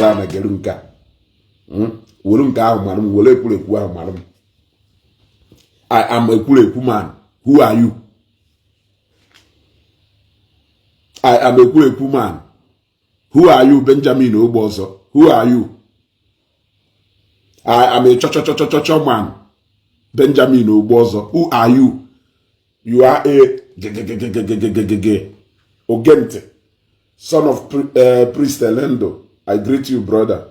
Nọdụrụ ana gere nke a. Were nke ahụ mara m, were ekwurekwu ahụ mara m. I am ekwurekwu man. Who are you? I am ekwurekwu man. Who are you? Benjamin Ogbeọzọ, who are you? I am a chochochochocho man. Benjamin Ogbeọzọ, who are you? You are a gegegegegegege Ogente, son of Priest Elendo. I greet you, brother.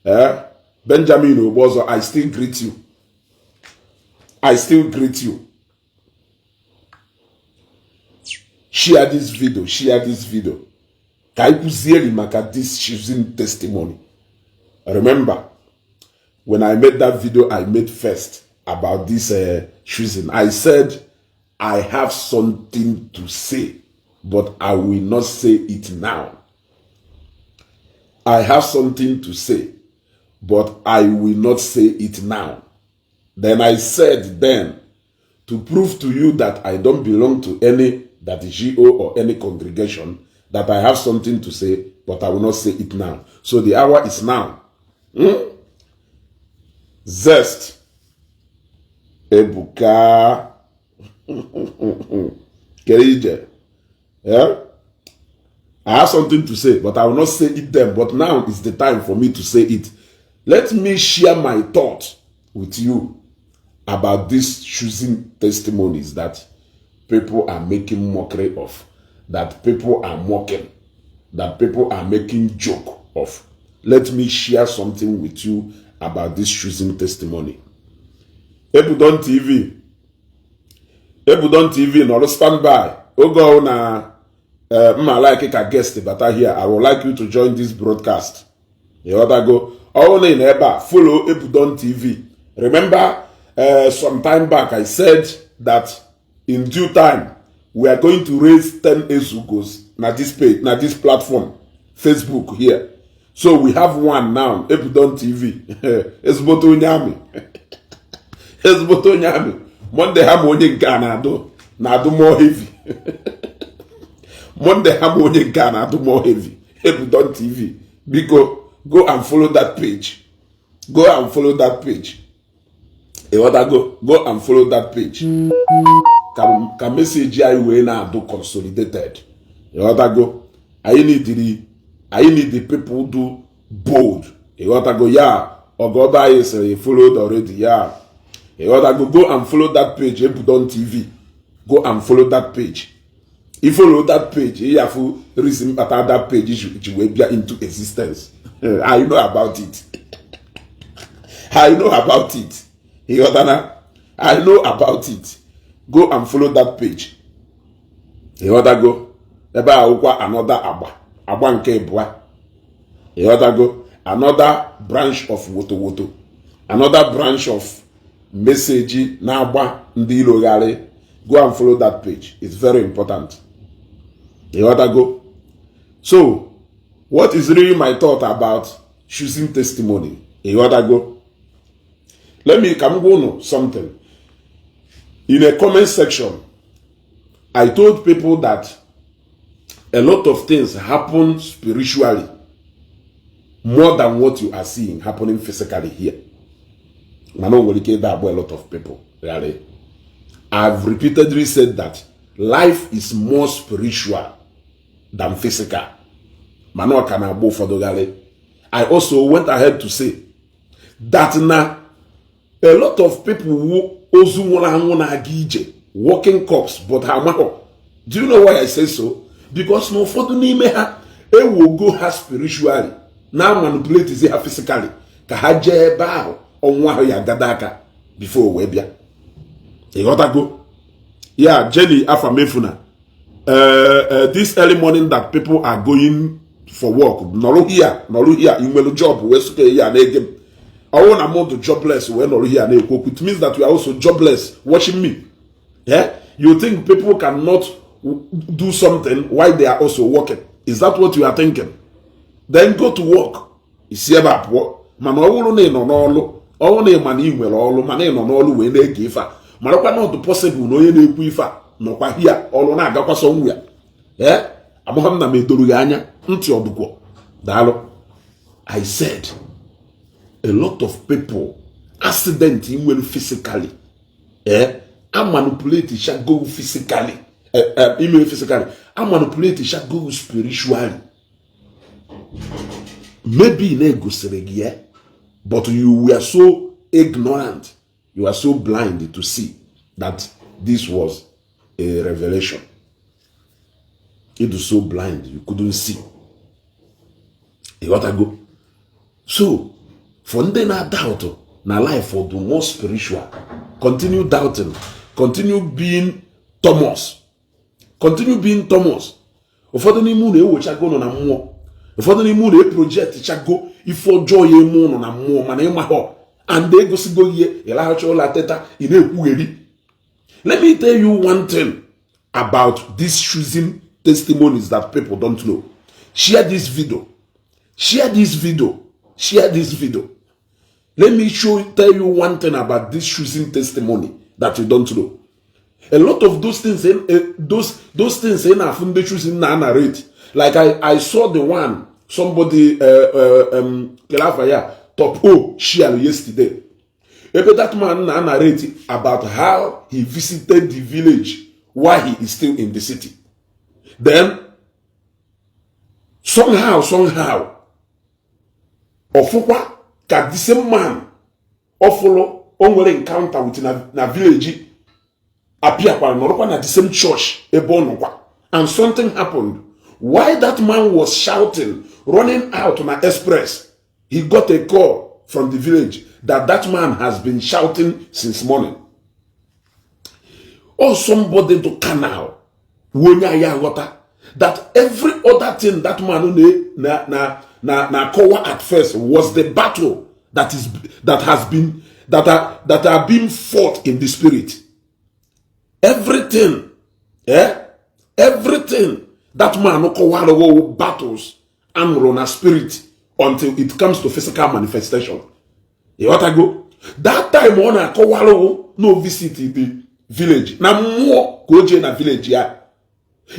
Eh? Benjamin Ogbeọzọ, I still greet you. I still greet you. Share this video, share this video. Ka anyị kwuzieri maka this choosing testimony. Remember, when I made that video I made first about this choosing, I said I have something to say, but I will not say it now. I have something to say, but I will not say it now. Then I said then, to prove to you that I don't belong to any that GO or any congregation, that I have something to say, but I will not say it now. So the hour is now. Zest. Ebuka. Kerije. Yeah? I have something to say, but I will not say it then. But now is the time for me to say it. Let me share my thought with you about these choosing testimonies that people are making mockery of, that people are mocking, that people are making joke of. Let me share something with you about this choosing testimony. Ebudon TV, Ebudon TV nọrọ standby. Oge ọ na mma like ka guest bata here, I would like you to join this broadcast. Ịghọtago? Ọwụ na ị nọ ebe a, follow Ebudon TV. Remember, some time back I said that in due time we are going to raise 10 Ezugos na this page, na this platform, Facebook here. So we have one now, Ebudon TV. Ezigbote onye amị. Ezigbote onye amị. Monday ha ma onye nke a na-adụ more heavy. Monday ha ma onye nke a na-adụ more heavy. Ebudon TV. Biko, go and follow that page. Go and follow that page. Ịghọtago? Go and follow that page. Ka message anyị wee na-adụ consolidated. Ịghọtago? Anyị need the people do bold. Ịghọtago? Ya ọgọba anyị sịrị followed already ya. Ịghọtago? Go and follow that page, Ebudon TV. Go and follow that page. I follow that page, ị ya-afụ reason kpata that page ji wee bịa into existence. I know about it. I know about it. Ịghọtana? I know about it. Go and follow that page. Ịghọtago? Ebe a wụkwa another agba nke ịbụa. Ịghọtago? Another branch of woto woto. Another branch of message na-agba ndị ilogharị. Go and follow that page. It's very important. Ịghọtago? So, what is really my thought about choosing testimony? Ịghọtago? Let me ka m gwa unu something. In a comment section, I told people that a lot of things happen spiritually more than what you are seeing happening physically here. Mana o nwere ike ịda agba a lot of people. Really. I've repeatedly said that life is more spiritual than physical. Mana ọ ka na-agba ụfọdụ gharị. I also went ahead to say that na a lot of people who ozu nwụrụ anwụ na-aga ije, walking corpse, but ha amaghọ. Do you know why I say so? Because na ụfọdụ n'ime ha ewogo ha spiritually na manipulate ha physically ka ha jee ebe ahụ ọnwụ ahụ ya agada aka before wee bịa. Ịghọtago? Ya Jenny Afamefuna, this early morning that people are going for work, nọrọ here, nọrọ here. I nwere job wee sụka ya na-ege m. Ọwụ na mụ jobless wee nọrọ here na-ekwu okwu, it means that you are also jobless watching me. Yeah? You think people cannot do something while they are also working? Is that what you are thinking? Then go to work. Isi ebe a pụọ. Mana ọ bụrụ na ị nọ n'ọlụ, ọ bụrụ na ị ma na ị nwere ọlụ, mana ị nọ n'ọlụ wee na-ege ife a, marakwa na ọ dị possible na onye na-ekwu ife a nọkwa hia ọlụ na-agakwa somewhere. Ee, amaghị m na m edoro gị anya ntị ọdụkwọ. Daalụ. I said a lot of people, accident ị nwere physically, a manipulate shago physically, ime physically, a manipulate shago spiritually. Maybe na-egosiri gị ya, but you were so ignorant, you are so blind to see that this was a revelation. It was so blind you couldn't see. Ịghọtago? So for ndị na-doubt na life dị more spiritual, continue doubting, continue being Thomas, continue being Thomas. Ụfọdụ n'ime unu ewochago nọ na mmụọ, ụfọdụ n'ime unu eproject chago ife ọjọọ ya eme ụnụ na mmụọ, mana ịmahọ and egosigo ihe ịlaghacha ụlọ teta ị na-ekwugheri. Let me tell you one thing about this choosing testimonies that people don't know. Share this video, share this video, share this video. Let me tell you one thing about this choosing testimony that you don't know. A lot of those things, those things in na ndị choosing na narrate, like I saw the one somebody, kelafa ya Top O, share yesterday, ebe that man na narrate about how he visited the village while he is still in the city. Then somehow ọfụkwa ka the same man ọfụlụ o nwere encounter with na village apịakwara nọrọkwa na the same church ebe ọ nọkwa, and something happened. While that man was shouting, running out na express, he got a call from the village that that man has been shouting since morning. Or somebody to canal onye anyị aghọta that every other thing that man na na na na akọwa at first was the battle that is that has been that are being fought in the spirit. Everything, everything that man kọwara battles anụrụ na spirit until it comes to physical manifestation. Ịghọtago? That time ọ na-akọwara no visit the village na mmụọ ka o jee na village ya.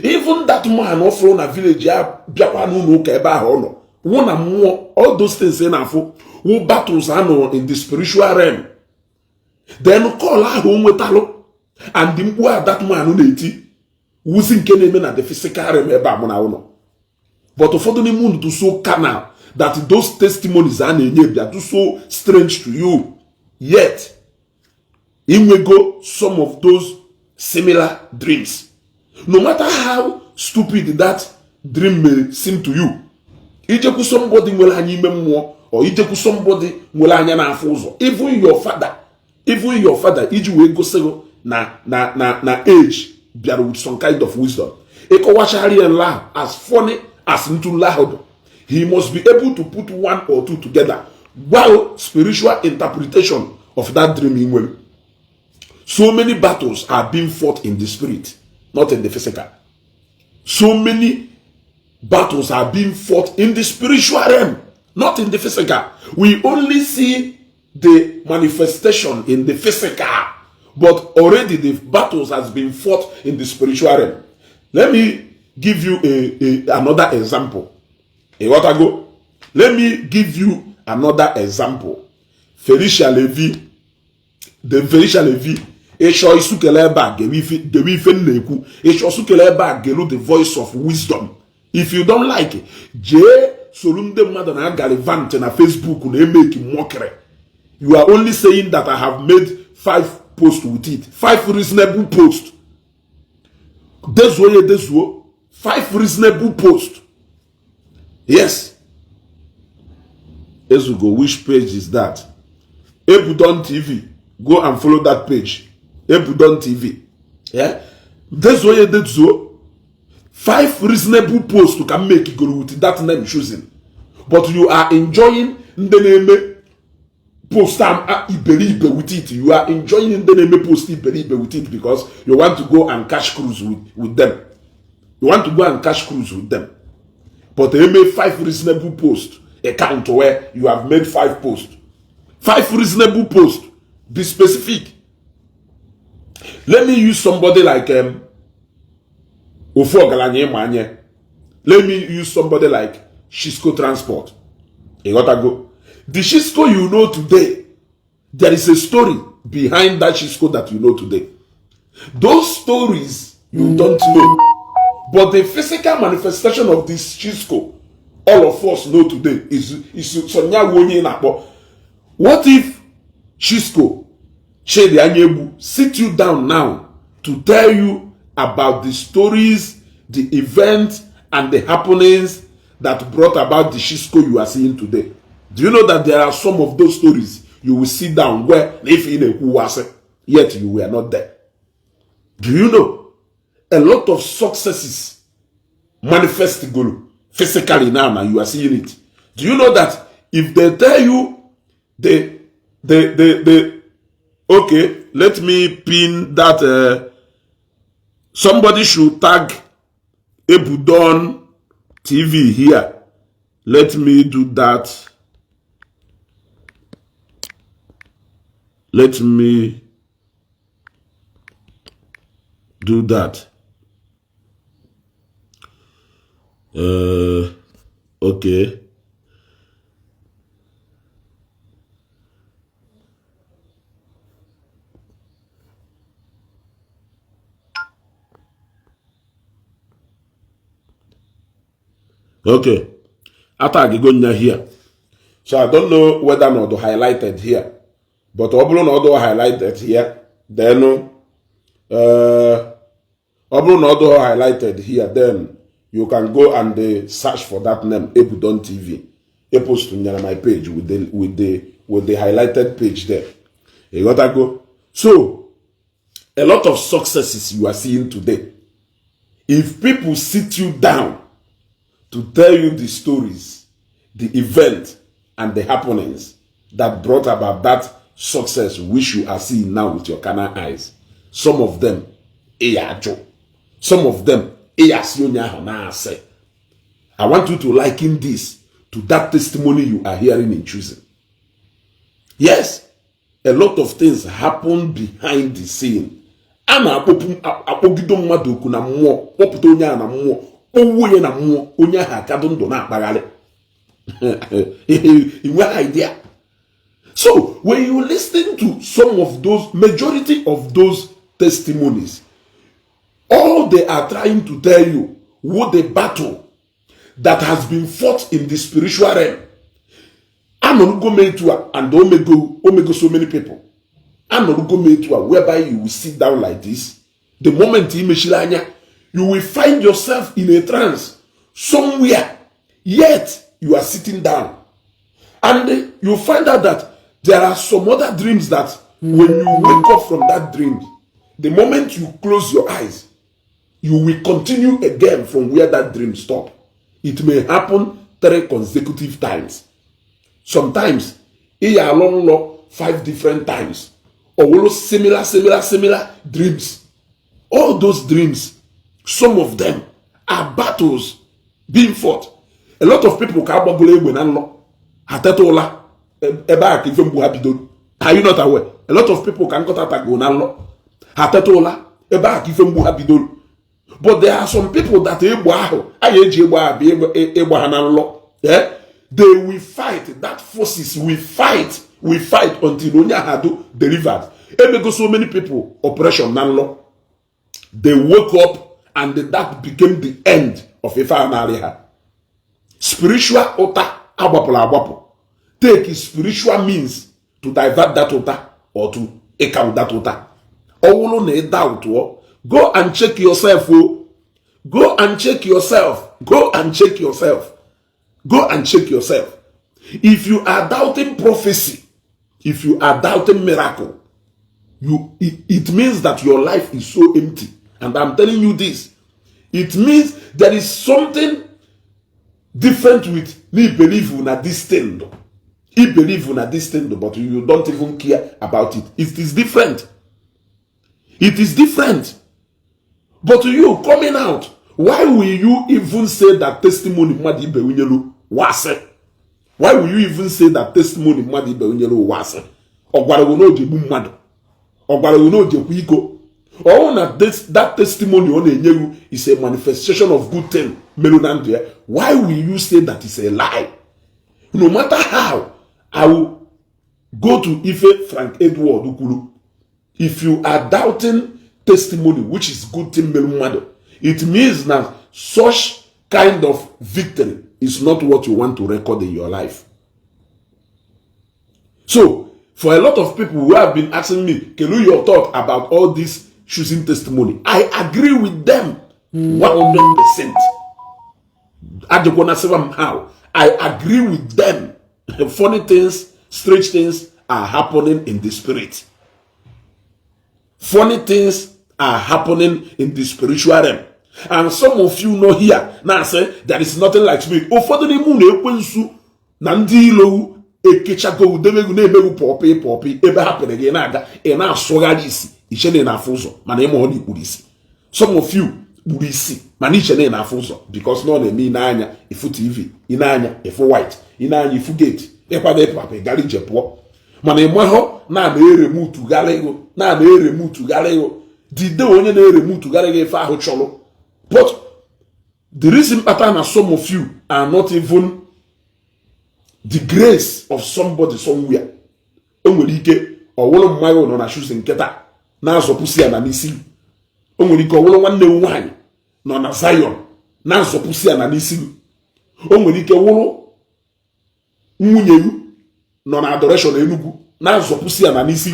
Even that man ọ fụrụ na village ya bịakwa n'ụlọ ụka ebe ahụ ọ nọ wụ na mmụọ. All those things ị na-afụ wụ battles anọ in the spiritual realm. Then call ahụ o nwetalụ and mkpu a that man na-eti wuzi nke na-eme na the physical realm ebe a mụ na ụlọ. But ụfọdụ n'ime unu too so carnal that those testimonies a na-enye bịa too so strange to you, yet inwego some of those similar dreams. No matter how stupid that dream may seem to you, ijekwu somebody nwere anya ime mmụọ or ijekwu somebody nwere anya na-afụ ụzọ, even your father, even your father, iji wee gosi gị na age bịara with some kind of wisdom, ịkọwachara ya nla, as funny as ntụle ahụ dị, he must be able to put one or two together while spiritual interpretation of that dream ị nwere. So many battles are being fought in the spirit, not in the physical. So many battles are being fought in the spiritual realm, not in the physical. We only see the manifestation in the physical, but already the battles has been fought in the spiritual realm. Let me give you a another example. Ịghọtago? Let me give you another example. Felicia Levi, the Felicia Levi, ịchọ isukele ebe a gewe ife m na-ekwu. Ịchọ sukele ebe a gelu the voice of wisdom. If you don't like, jee soro ndị mmadụ na gallivant na Facebook na-emeki mockery. You are only saying that I have made five posts with it, five reasonable posts. Dezuo ya, dezuo five reasonable posts. Yes, Ezugo, which page is that? Ebudon TV. Go and follow that page, Ebudon TV. Yeah, dezuo ya, dezuo five reasonable posts ka m make goro with that name choosing. But you are enjoying ndị na-eme post am iberibe with it. You are enjoying ndị na-eme post iberibe with it because you want to go and catch cruise with them. You want to go and catch cruise with them. But eme five reasonable posts, account where you have made five posts, five reasonable posts. Be specific. Let me use somebody like ofu ọgaranya ịma anya. Let me use somebody like Shisco Transport. Ịghọtago? The Chisco you know today, there is a story behind that Chisco that you know today. Those stories you don't know, but the physical manifestation of this Chisco all of us know today is Sonya onye na-akpọ. What if Chisco Chidi Anyaegbu sit you down now to tell you about the stories, the events, and the happenings that brought about the Chisco you are seeing today? Do you know that there are some of those stories you will sit down where if in a, yet you were not there? Do you know a lot of successes manifest golu physically now and you are seeing it? Do you know that if they tell you the okay, let me pin that, somebody should tag Ebudon TV here. Let me do that. Let me do that. Okay. Okay. Atag go here. So I don't know whether or not highlighted here. But ọ bụrụ na ọ dị highlighted here, then ọ bụrụ na ọ dị highlighted here, then you can go and search for that name, Ebudon TV. E post nyere my page with the highlighted page there. You got to go. So a lot of successes you are seeing today, if people sit you down to tell you the stories, the event, and the happenings that brought about that success which you are seeing now with your carnal eyes, some of them, some of them, I want you to liken this to that testimony you are hearing in Choosing. Yes, a lot of things happen behind the scene. A na-akpọgido mmadụ oku na mmụọ, kpọpụta onye a na mmụọ, kpọwuo ya na mmụọ, onye ahụ akadụ ndụ na-akpagharị. I nweghị idea. So when you listen to some of those, majority of those testimonies, all they are trying to tell you what the battle that has been fought in the spiritual realm. Anọrugo m etu a, and omego so many people. Anọrugo m etu a, whereby you will sit down like this. The moment i mechiri anya, you will find yourself in a trance somewhere, yet you are sitting down. And you find out that there are some other dreams that when you wake up from that dream, the moment you close your eyes, you will continue again from where that dream stopped. It may happen 3 consecutive times. Sometimes, ị ya alọ nlọ 5 different times. Or will similar, similar, similar dreams. All those dreams, some of them are battles being fought. A lot of people ka agbagolo egbe na nlọ. Ha teta ụla ebe a ka ife mgbu ha bidoro. Are you not aware? A lot of people ka nkọta tago na nlọ. Ha teta ụla ebe a ka ife mgbu ha bidoro. But there are some people that egbe ahụ a ga-eji egbe ahụ bịa ịgba ha na nlọ. They will fight. That forces will fight. Will fight until onye ahụ do delivered. Emego so many people operation na nlọ. They woke up and that became the end of ife a na-arị ha. Spiritual ụta agbapụrụ agbapụ. Take spiritual means to divert that ụta or to ịkawu that ụta. Ọ wụrụ na ị doubt, go and check yourself. Oh. Go and check yourself. Go and check yourself. Go and check yourself. If you are doubting prophecy, if you are doubting miracle, it means that your life is so empty. And I'm telling you this. It means there is something different with me believe na this thing. He believe na this thing, but you don't even care about it. It is different. It is different. But you coming out, why will you even say that testimony mmadụ ibe unyelu wase? Why will you even say that testimony mmadụ ibe unyelu wase? Ọ gwara gị na o ji egbu mmadụ. Ọ gwara gị na o ji ekwu iko. Ọ na that testimony ọ na-enye gị is a manifestation of good thing meru na ndụ ya. Why will you say that it's a lie? No matter how, I will go to ife Frank Edward kwuru. If you are doubting testimony, which is good thing mere mmadụ, it means na such kind of victory is not what you want to record in your life. So for a lot of people who have been asking me, "Kelu your thought about all this choosing testimony?" I agree with them 100%. Ajụkwana sịwa m how I agree with them. Funny things, strange things are happening in the spirit. Funny things are happening in the spiritual realm, and some of you know here na say there is nothing like spirit. Ụfọdụ n'ime unu, ekwensu na ndị ilo ekechago udebegu na-emegbu pọpị pọpị ebe ha pịrị gị na-aga, ị na-asụgharị isi, iche na ị na-afụ ụzọ, mana ịma ọ na ikpuru isi. Some of you kpuru isi, mana iche na ị na-afụ ụzọ, because na ọ na-eme ị na-anya ifu TV, ị na-anya ifu white, ị na-anya ifu gate, ịkwado ịpụ apụ, ịgara ije pụọ, mana ị mahụ na na-ere ego na na-ere ego dide onye na-ere mutugharị gị ife ahụ chọrọ. But the reason kpata na some of you are not even the grace of somebody somewhere, o nwere ike ọwụrụ mmanya nọ na shuzi nkịta na-azọpụsị ya na n'isi. O nwere ike ọwụrụ nwanne m nwaanyị nọ na Zion na-azọpụsị ya na n'isi. O nwere ike wụrụ nwunye gị nọ na Adoration Enugu na-azọpụsị ya na n'isi.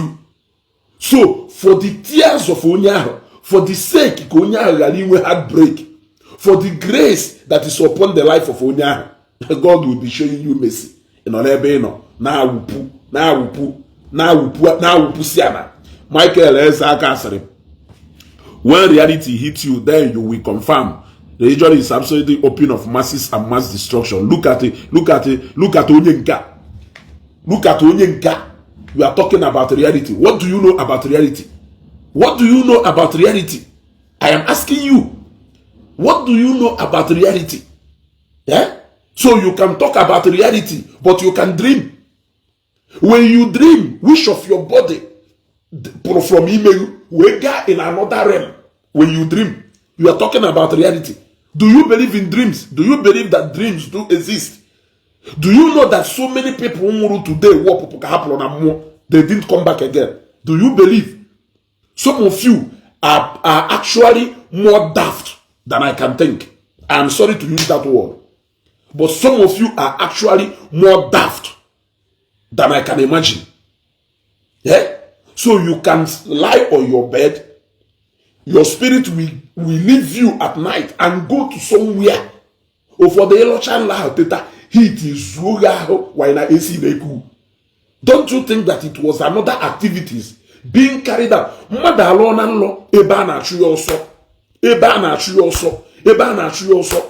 So for the tears of onye ahụ, for the sake ka onye ahụ ghara inwe heartbreak, for the grace that is upon the life of onye ahụ, God will be showing you mercy. Ị nọ n'ebe ị nọ na-awụpụ, na-awụpụ, na-awụpụ, na-awụpụsi ana. Michael Eze aka sịrị, "When reality hits you, then you will confirm religion is absolutely open of masses and mass destruction." Look at it, look at it, look at onye nka, look at onye nka. You are talking about reality. What do you know about reality? What do you know about reality? I am asking you, what do you know about reality? Yeah? So you can talk about reality, but you can dream. When you dream, which of your body pụrụ from ime wee gaa in another realm? When you dream, you are talking about reality. Do you believe in dreams? Do you believe that dreams do exist? Do you know that so many people nwụrụ today wụ ọpụpụ ka ha pụrụ na mmụọ? They didn't come back again. Do you believe? Some of you are actually more daft than I can think. I'm sorry to use that word, but some of you are actually more daft than I can imagine. Yeah? So you can lie on your bed, your spirit will leave you at night and go to somewhere. Ụfọdụ ịlọcha nla ahụ teta, heat zuo gị ahụ wanyị na AC na-eku. Don't you think that it was another activities being carried out? Mmadụ alụọ na nlọ ebe a na-achụ ya ọsọ, ebe a na-achụ ya ọsọ, ebe a na-achụ ya ọsọ,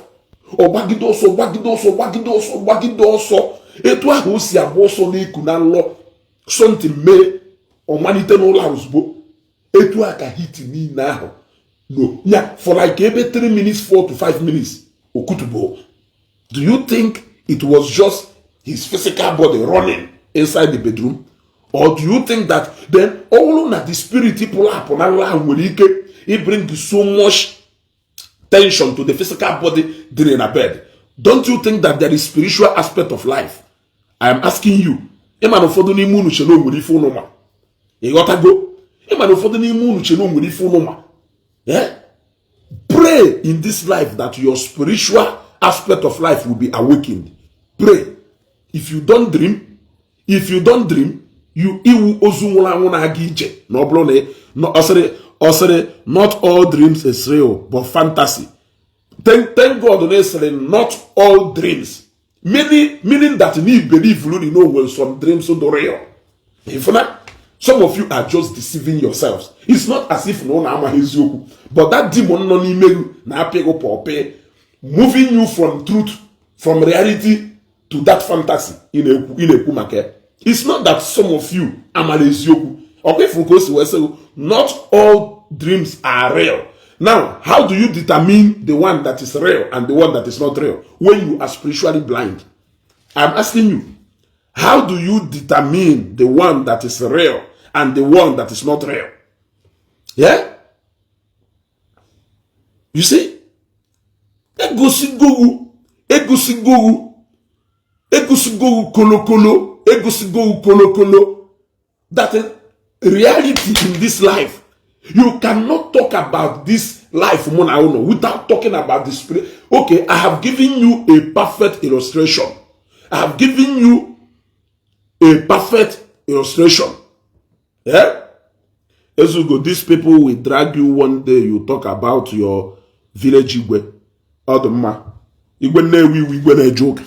ọ gbagide ọsọ, gbagide ọsọ, gbagide ọsọ, gbagide ọsọ. Etu ahụ o si agba ọsọ n'eku na nlọ, something mee, ọ malite n'ụlọ ahụ ozugbo. Etu a ka heat niile ahụ no ya for like ebe 3 minutes, 4 to 5 minutes, okutubo. Do you think it was just his physical body running inside the bedroom, or do you think that then ọ bụrụ na the spirit pụrụ apụ na nlọ ahụ nwere ike i bring so much tension to the physical body dị na bed? Don't you think that there is spiritual aspect of life? I am asking you. Ịma na ụfọdụ n'ime unu che na o nwere ife unu ma. Ịghọtago? Ịma na ụfọdụ n'ime unu che na o nwere ife unu ma. Eh? Pray in this life that your spiritual aspect of life will be awakened. Pray. If you don't dream, if you don't dream, you iwu ozu nwụrụ anwụ na-aga ije. Na ọ bụrụ na ọ sịrị not all dreams is real but fantasy. Thank God na esịrị not all dreams, many meaning that me believe really know when some dreams do real. Ifuna some of you are just deceiving yourselves. It's not as if na ụnụ amaghị eziokwu, but that demon nọ n'ime gị na-apị gị pọpị, moving you from truth, from reality to that fantasy ị na-ekwu maka ya. It's not that some of you amara eziokwu. Ọkwa ifuru ka o si wee sị not all dreams are real. Now, how do you determine the one that is real and the one that is not real when you are spiritually blind? I'm asking you, how do you determine the one that is real and the one that is not real? Yeah, you see, egosigowu, egosigowu. Egosigo kolokolo, egosigo kolokolo that reality in this life, you cannot talk about this life mụ na unu without talking about the spirit. Okay, I have given you a perfect illustration. I have given you a perfect illustration. Yeah? Ezugo, these people will drag you one day. You talk about your village igwe. Ọ dị mma. Igwe Nnewi iwu igwe na-eje ụka.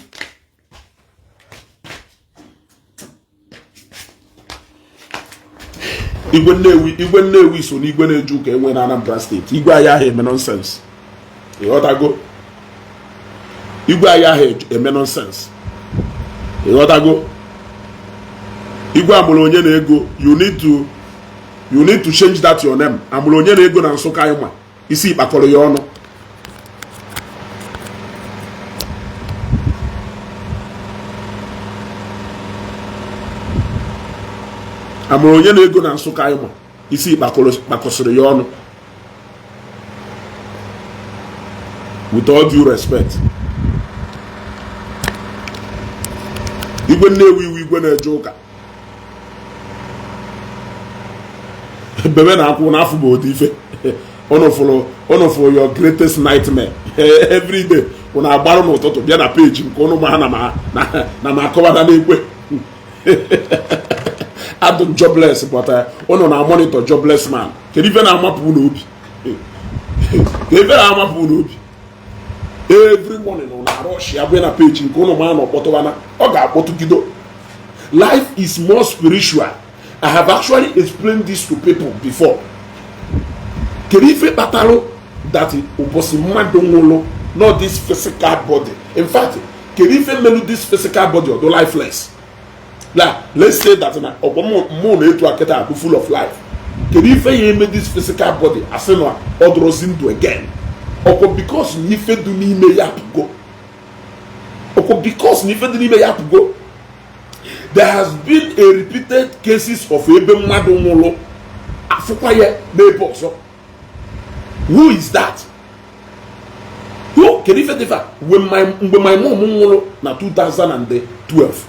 Igwe Nnewi, igwe Nnewi so n'igwe na-eje ụka enwe na Anambra State. Igwe anyị ahụ eme nonsense. Ịghọtago? Igwe anyị ahụ eme nonsense. Ịghọtago? Igwe amụrụ onye na-ego, you need to change that your name. Amụrụ onye na-ego na Nsụka anyị ma isi kpakọrọ ya ọnụ. Amụrụ onye na-ego na Nsụka anyị ma isi kpakọsịrị ya ọnụ. With all due respect, igwe Nnewi iwu igwe na-eje ụka bebe na akwụ n'afọ bụ otu ife unu fụrụ your greatest nightmare every day. Unu agbarụ n'ụtụtụ bịa na page nke unu ma na ma akọwada n'ekwe adụ jobless, but unu na monitor jobless man. Kedu ife na-amapụ unu obi? Kedu ife na-amapụ unu obi? Every morning unu arush ya bịa na page nke unu ma na ọkpọtụwana ọ ga-akpọtụgido. Life is more spiritual. I have actually explained this to people before. Kedu ife kpatalụ that ụbọchị mmadụ nwụrụ, not this physical body? In fact, kedu ife melu this physical body ọdụ lifeless? La, let's say that na ọgbọ mmụọ na-etu akịta abụ full of life. Kedu ife ya eme this physical body asị na ọ dụrọzi ndụ again? Ọkwa because na ife dị n'ime ya apụgo. Ọkwa because na ife dị n'ime ya apụgo. There has been a repeated cases of ebe mmadụ nwụrụ afụkwa ya n'ebe ọzọ. Who is that? Who? Kedu ife dị fa? Mgbe my mom nwụrụ na 2012,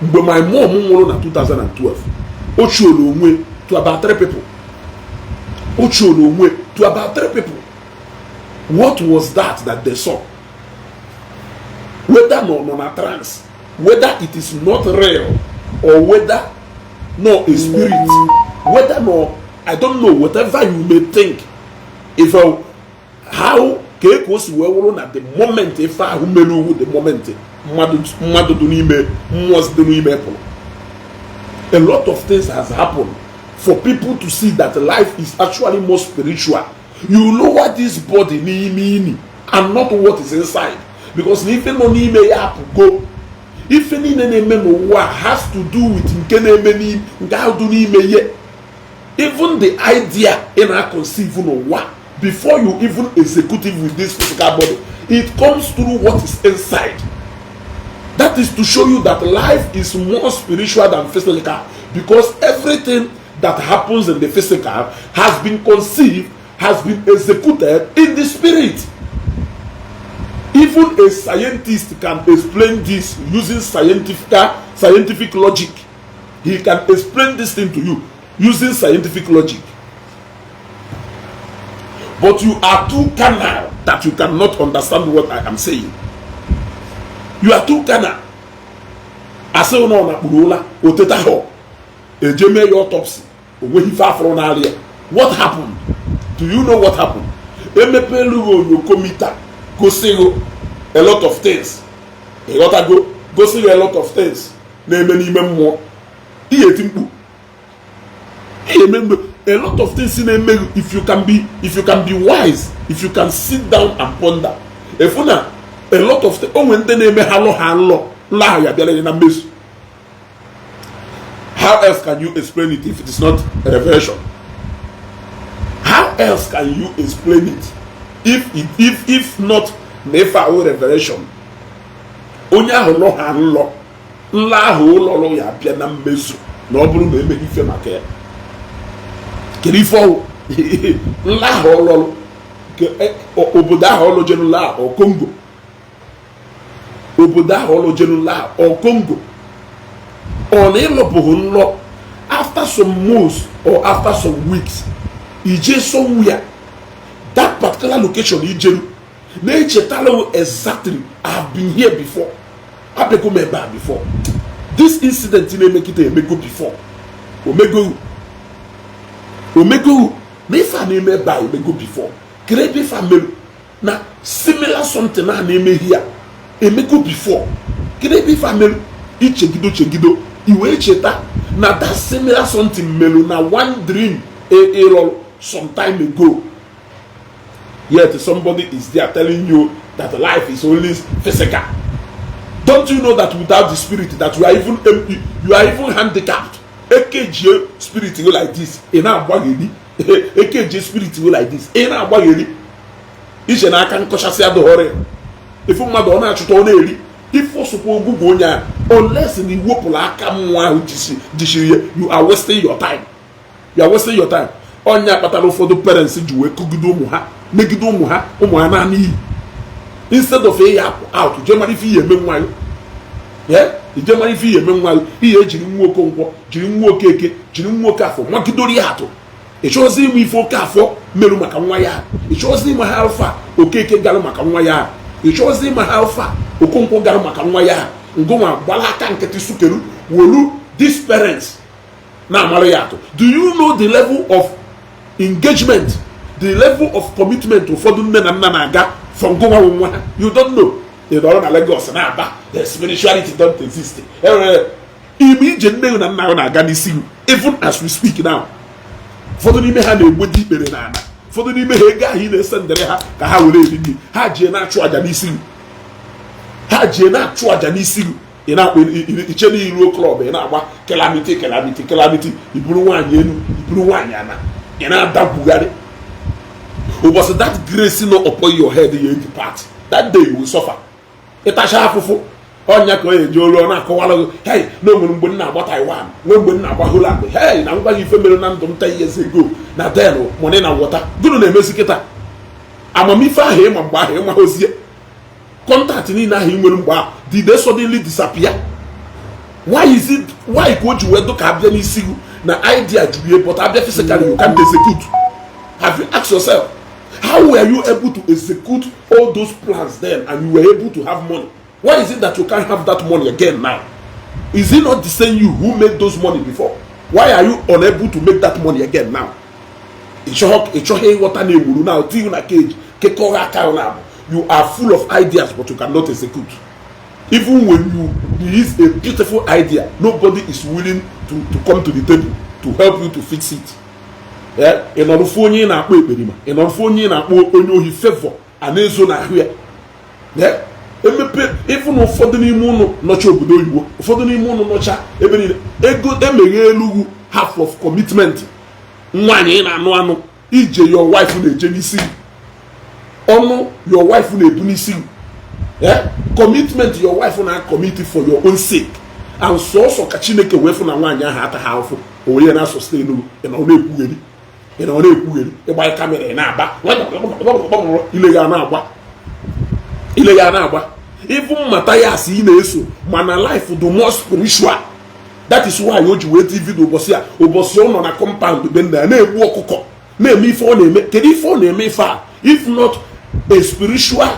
mgbe my mom nwụrụ na 2012, o chuolu onwe to about three people. O chuolu onwe to about three people. What was that that they saw? Whether no no na trance, whether it is not real or whether no a spirit, whether no, I don't know, whatever you may think. If how ka o si wee wụrụ na the moment ife ahụ mere uwu, the moment mmadụ dị n'ime mmụọ dị n'ime pụrụ, a lot of things has happened for people to see that life is actually more spiritual. You lower this body n'ime ini and not what is inside, because na ife nọ n'ime ya apụgo. Ife niile na-eme n'ụwa has to do with nke na-eme n'ime nke ahụ dị n'ime ihe. Even the idea ị na-conceive n'ụwa before you even execute it with this physical body, it comes through what is inside. That is to show you that life is more spiritual than physical, because everything that happens in the physical has been conceived, has been executed in the spirit. Even a scientist can explain this using scientific logic. He can explain this thing to you using scientific logic. But you are too carnal that you cannot understand what I am saying. You are too carnal. Asị na ọ nakpuru ụla oteta họ eje mee ya autopsy, o nweghị ife afọrọ n'arịa ya. What happened? Do you know what happened? Emepelu gị onyokomita gosi gị a lot of things. Ịghọtago? Gosi gị a lot of things na-eme n'ime mmụọ. Ihe eti mkpu, ihe eme mgbe a lot of things na-eme. If you can be wise, if you can sit down and ponder, efu na a lot of things onwe ndị na-eme ha lọ ha nlọ nlọ ahụ ya bịara na mmezu. How else can you explain it if it is not a revelation? How else can you explain it if not na ife ahụ revelation? Onye ahụ lọ ha nlọ, nlọ ahụ ụlọrụ ya bịa na mmezu na ọ bụrụ na emeghị ife maka ya. Kedu ife ọwụ nlọ ahụ ọlọrụ? Obodo ahụ ọlụjenụlọ ahụ ọ Congo. Obodo ahụ ọlụjelu nlọ ahụ, ọ Congo, ọ na ịlọpụghị nlọ, after some months or after some weeks, ije somewhere, that particular location ijeru na-echetara exactly, "I have been here before, abịago m ebe a before." This incident na-eme kịta emego before, omego omego na ife a na-eme ebe a emego before. Kere ebe ife a merụ na similar something a na-eme here emego before? Kedu ebe ife a merụ? Ichegido chegido, i wee cheta na that similar something merụ na one dream ịrọrụ some time ago. Yet somebody is there telling you that life is only physical. Don't you know that without the spirit, that you are even empty, you are even handicapped? Ekejie spirit go like this, ị na-agbagheri. Ekejie spirit go like this, ị na-agbagheri iche n'aka. Nkọchasị adịghọrọ ya. Ifu mmadụ, ọ na-achụta, ọ na-eri ife ọsụkwa ogwugwu onye ahụ, unless na iwepụrụ aka mmụọ ahụ jisiri ya. You are wasting your time, you are wasting your time. Ọnya kpatara ụfọdụ parents ji wee kụgide ụmụ ha, megide ụmụ ha, ụmụ ha naanị iyi, instead of ịya apụ out jee mara ife ihe eme nwa ya, ije mara ife ihe eme nwa ya. Ihe ejiri nwa Okonkwo, jiri nwa Okeke, jiri nwa Okafọ magidoro ya atụ. Ịchọzi ịmụ ife oke afọ merụ maka nwa ya? Ịchọzi ịma ha alfa Okeke gara maka nwa ya? Ịchọzi ịma ha alfa Okonkwo gara maka nwa ya? Ngụnwa gbara aka nkịtị sukeru wolu these parents na-amara ya atụ. Do you know the level of engagement, the level of commitment ụfọdụ nne na nna na-aga for ngụnwa nwa ha? You don't know. Ị nọrọ na Lagos na-aba, "The spirituality don't exist." Enwere ime ije nne na nna ha na-aga n'isi. Even as we speak now, ụfọdụ n'ime ha na-egboji ikpere n'ala. Ụfọdụ n'ime ha, ego ahụ ị na-ese ndere ha ka ha were eri nri, ha jie na-achụ àjà n'isi gị, ha jie na-achụ àjà n'isi gị. Ị na-akpọ iche n'iruo club, ị na-agba calamity, calamity, calamity. Iburu nwaanyị elu, iburu nwaanyị ana, ị na-adakwugharị. Ụbọchị that grace nọ upon your head ya depart, that day you will suffer. Ịtacha afụfụ ọnya ka ọ eji olu ọ na-akọwara gị, "Hey, na o nwere mgbe m na-agba Taiwan, nwee mgbe m na-agba Holland. Hey, na ngwa gị ife mere na ndụ m 10 years ago na then money na water." Gụnụ na-emezi kịta? Amamife ahụ ịma mgbe ahụ, ịma ozie contact niile ahụ ị nwere mgbe ahụ, did they suddenly disappear? Why is it, why ka o ji wee dụ ka abịa n'isi gị na idea juru ya, but abịa physically, you can't execute? Have you asked yourself, how were you able to execute all those plans then and you were able to have money? Why is it that you can't have that money again now? Is it not the same you who made those money before? Why are you unable to make that money again now? Ị chọghị ịghọta na ewuru now tinye na cage kekọrọ aka na abụ. You are full of ideas, but you cannot execute. Even when you release a beautiful idea, nobody is willing to come to the table to help you to fix it. Ị nọrọ fụ onye ị na-akpọ ekperima, ị nọrọ fụ onye ị na-akpọ onye ohi, favor a na-ezo n'ahụ ya. Emepe ịfụ na ụfọdụ n'ime ụnụ nọcha obodo oyibo, ụfọdụ n'ime ụnụ nọcha ebe niile, ego emeghe elu ugwu, half of commitment nwaanyị ị na-anụ anụ, ije your wife na-eje n'isi, ọnụ your wife na-ebu n'isi, commitment your wife na-commit for your own sake, and sọsọ ka Chineke wee fụ na nwaanyị ahụ ata ha afụ onye na sustain. Ị na ọ na-ekwugheri, ị na ọ na-ekwugheri, ịgbanye camera, ị na-aba ile ya na-agba, ile ya na-agba. Even Matthias ị na-eso, mana life the more spiritual. That is why o ji wee ti video ụbọchị a, ụbọchị ọ nọ na compound be nna ya na-egbu ọkụkọ, na-eme ife ọ na-eme. Kedu ife ọ na-eme ife a, if not a spiritual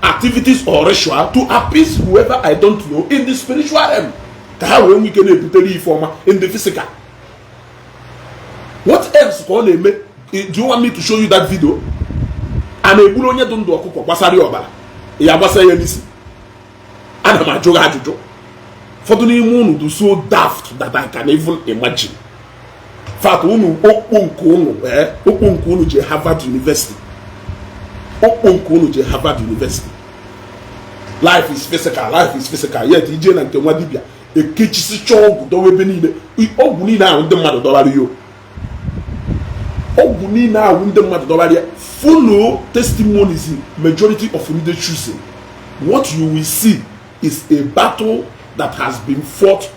activities or ritual to appease whoever, I don't know, in the spiritual realm, ka ha wee nwee ike na-ebutere ife ọma in the physical? What else ka ọ na-eme? Do you want me to show you that video? A na-egburu onye dị ndụ ọkụkọ gbasara ya ọbara ya, gbasa ya n'isi. Ana m ajụ gị ajụjụ. Ụfọdụ n'ime unu dị so daft that I can even imagine. Fact, unu okpo nke unu, ee, okpo nke unu je Harvard University, okpo nke unu je Harvard University. Life is physical, life is physical, yet ije na nke nwa dibịa, ekechisicha ọgwụ dọwa ebe niile. Ọgwụ niile ahụ ndị mmadụ dọbara ya, ọgwụ niile ahụ ndị mmadụ dọbara ya. Follow testimonies, majority of ndị choosing, what you will see is a battle that has been fought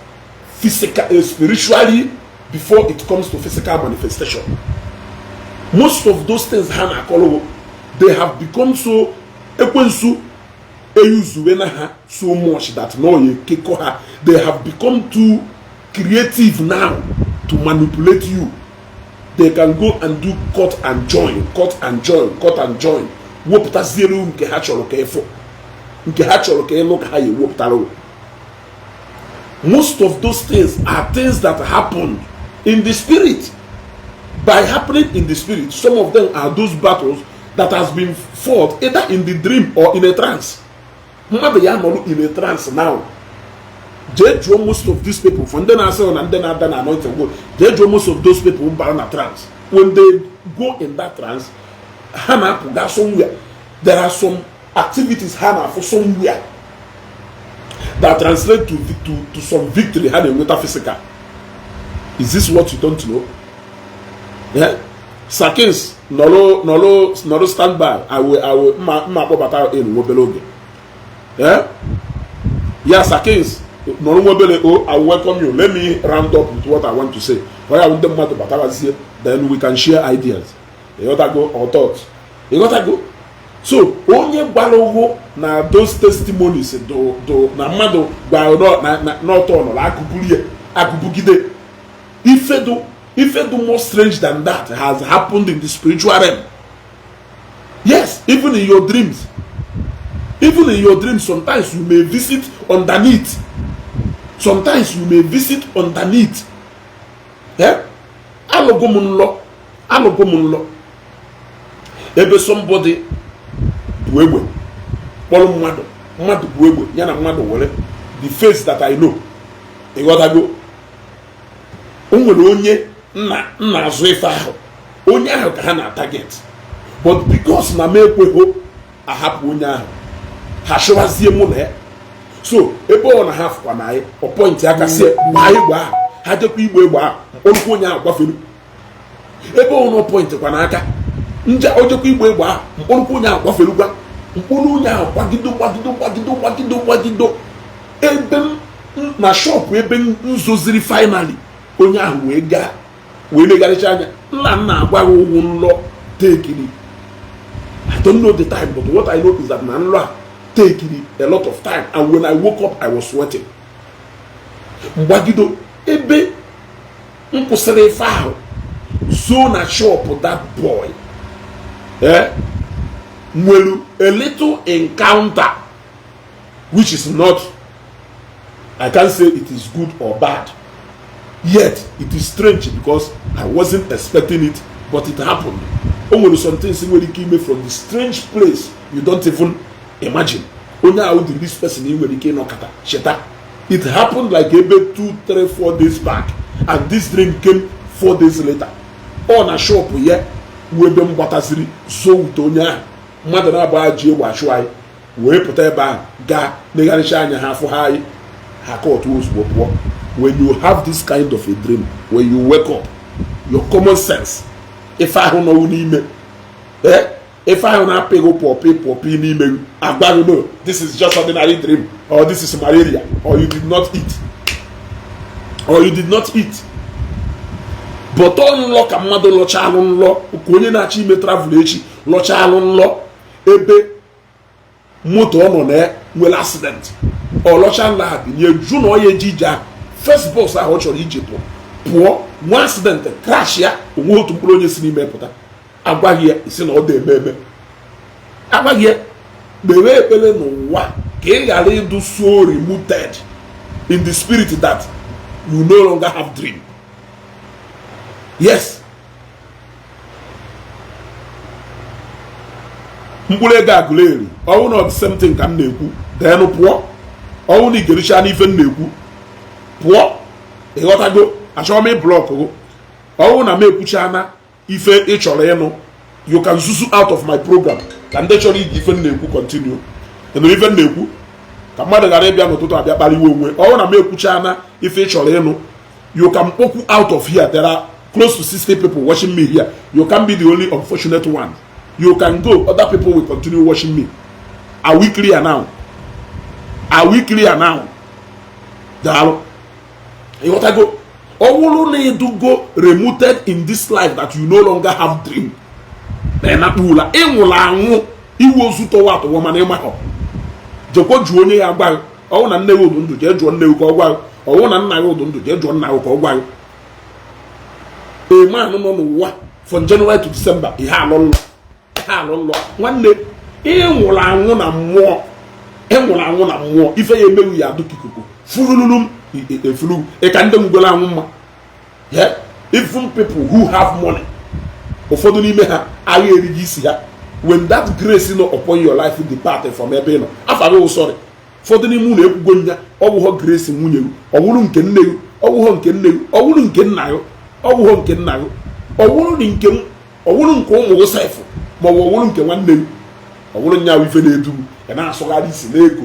physical, spiritually before it comes to physical manifestation. Most of those things ha na-akọrọ, they have become so ekwensu. Eyuzuwe na ha so much that na oya ekekọ ha. They have become too creative now to manipulate you. They can go and do cut and join, cut and join, cut and join, wepụtaziere nke ha chọrọ ka ịfụ, nke ha chọrọ ka ịnụ, ka ha ya ewepụtara. Most of those things are things that happened in the spirit. By happening in the spirit, some of them are those battles that has been fought either in the dream or in a trance. Mmadụ ya nọrọ in a trance now, jee jụọ most of these people, for ndị na-asị na ndị na-ada na anointing go, jee jụọ most of those people bara na trance. When they go in that trance, ha na-apụga somewhere. There are some activities ha na-afụ somewhere that translate to some victory ha na-enweta physical. Is this what you don't know? Yeah? Sakins, nọrọ, nọrọ, nọrọ, stand by. I will mma akpọbata in nwa obere oge. Yeah? Yeah, Sakins, nọrọ nwa obere o. I will welcome you. Let me round up with what I want to say. Ọ ya ndị mmadụ batawazie, then we can share ideas, ịghọtago, or thoughts, ịghọtago? So onye gbara ụgwọ na those testimonies do do na mmadụ gwara na n'ọtọ nọrọ akụburu ya akụbugide ifedo ifedo. More strange than that has happened in the spiritual realm. Yes, even in your dreams, even in your dreams, sometimes you may visit underneath, sometimes you may visit underneath. Eh, alụgo m nlọ, alụgo m nlọ ebe somebody bụ egbe kpọrọ mmadụ, mmadụ bụ egbe ya na mmadụ were the face that I know, ịghọtago? O nwere onye nna nna azụ ife ahụ, onye ahụ ka ha na target, but because na m ekweghị ahapụ onye ahụ, ha chụwazie mụ na ya. So ebe ọ na ha fụkwa na anyị, ọ point aka sie gbaa egbe ahụ, ha jekwa igbe egbe ahụ, mkpọrọkwa onye ahụ gbafere. Ebe ọ nọ point kwa n'aka nje, o jekwa igbe egbe ahụ, mkpọrọkwa onye ahụ gbaferukwa, mkpụrụ onye ahụ gbagido, gbagido, gbagido, gbagido, gbagido ebe m na shop ebe m zoziri. Finally onye ahụ wee gaa wee legharịcha anya. Nna m na-agwa gị ụgwụ nlọ tekiri. I don't know the time, but what I know is that na nlọ a tekiri a lot of time, and when I woke up, I was sweating. Mgbagido ebe m kwụsịrị ife ahụ so na shop that boy, eh, nwere a little encounter which is not, I can't say it is good or bad, yet it is strange because I wasn't expecting it, but it happened. O nwere some things nwere ike ime from the strange place you don't even imagine. Onye ahụ, the this person ị nwere ike ịnọkọta cheta. It happened like ebe 2, 3, 4 days back, and this dream came 4 days later. Ọ na shop ya wụ ebe m gbataziri zo wute onye ahụ. Mmadụ na-agba ji egbe achụ anyị wee pụta ebe ahụ gaa legharịcha anya, ha afụ ha anyị, ha kọtụ ozugbo pụọ. When you have this kind of a dream, when you wake up, your common sense, ife ahụ nọwụ n'ime, eh, ife ahụ na-apịghị pọpị pọpị n'ime gị agwa gị, "No, this is just ordinary dream," or "This is malaria," or "You did not eat," or "You did not eat." But ọ nlọ ka mmadụ lọcha alụ nlọ ka onye na-achọ ime travel echi lọcha alụ nlọ ebe moto ọ nọ na ya nwere accident. Ọ lọcha nlọ ha binye jụ na ọ ya eji ije ahụ. First bus ahụ ọ chọrọ iji pụọ pụọ nwa accident, crash ya, onwe otu mkpụrụ onye si n'ime pụta. Agwaghị ya isi na ọ dị eme eme. Agwaghị ya kpewe ekpere n'ụwa ka ị ghara ịdụ so remoted in the spirit that you no longer have dream. Yes, mkpụrụ ego agụleri ọnwụ na the same thing ka m na-ekwu. Denụ pụọ ọnwụ na igericha n'ife m na-ekwu, pụọ, ịghọtago? Achọrọ m ị block gụ. Ọnwụ na m ekwuchana ife ị chọrọ ịnụ, you can zuzu out of my program ka ndị chọrọ ige ife m na-ekwu continue. Ịnụrụ ife m na-ekwu? Ka mmadụ ghara ịbịa n'ụtụtụ abịa kpaliwe onwe. Ọnwụ na m ekwuchana ife ị chọrọ ịnụ, you can kpokwu out of here. There are close to 60 people watching me here. You can be the only unfortunate one. You can go, other people will continue watching me. Are we clear now? Are we clear now? Daalụ. Ịghọtago? Ọ bụrụ na ịdụgo remoted in this life that you no longer have dream, na ịnakpu ụla, ịnwụrụ anwụ, iwe ozu tọwa atọwa, mana ịmahọ. Jekwa jụọ onye ya gwa gị. Ọwụ na nne gị ụdụ ndụ, jee jụọ nne gị ka ọ gwa gị. Ọwụ na nna gị ụdụ ndụ, jee jụọ nna gị ka ọ gwa gị. A man nọ n'ụwa from January to December, ihe alụ nlọ, ihe alụ nlọ. Nwanne, ị nwụrụ anwụ na mmụọ, ị nwụrụ anwụ na mmụọ. Ife ya emeghị ya adụ ka ikuku furululu efulu. Ị ka ndị nwugoro anwụ mma. Yeah? Even people who have money, ụfọdụ n'ime ha agha erighị isi ha. When that grace nọ upon your life depart from ebe ị nọ, afa gị sorry. Ụfọdụ n'ime ụlọ ekwugo nya, ọwụghọ grace nwunye gị, ọwụrụ nke nne gị, ọwụghọ nke nne gị, ọwụrụ nke nna gị, ọwụghọ nke nna gị, ọwụrụ dị nke m, ọwụrụ nke ụmụ gị sef, ma ọ bụ ọwụrụ nke nwanne gị, ọwụrụ nya ife na-edu ya na-asụgharị isi n'ego.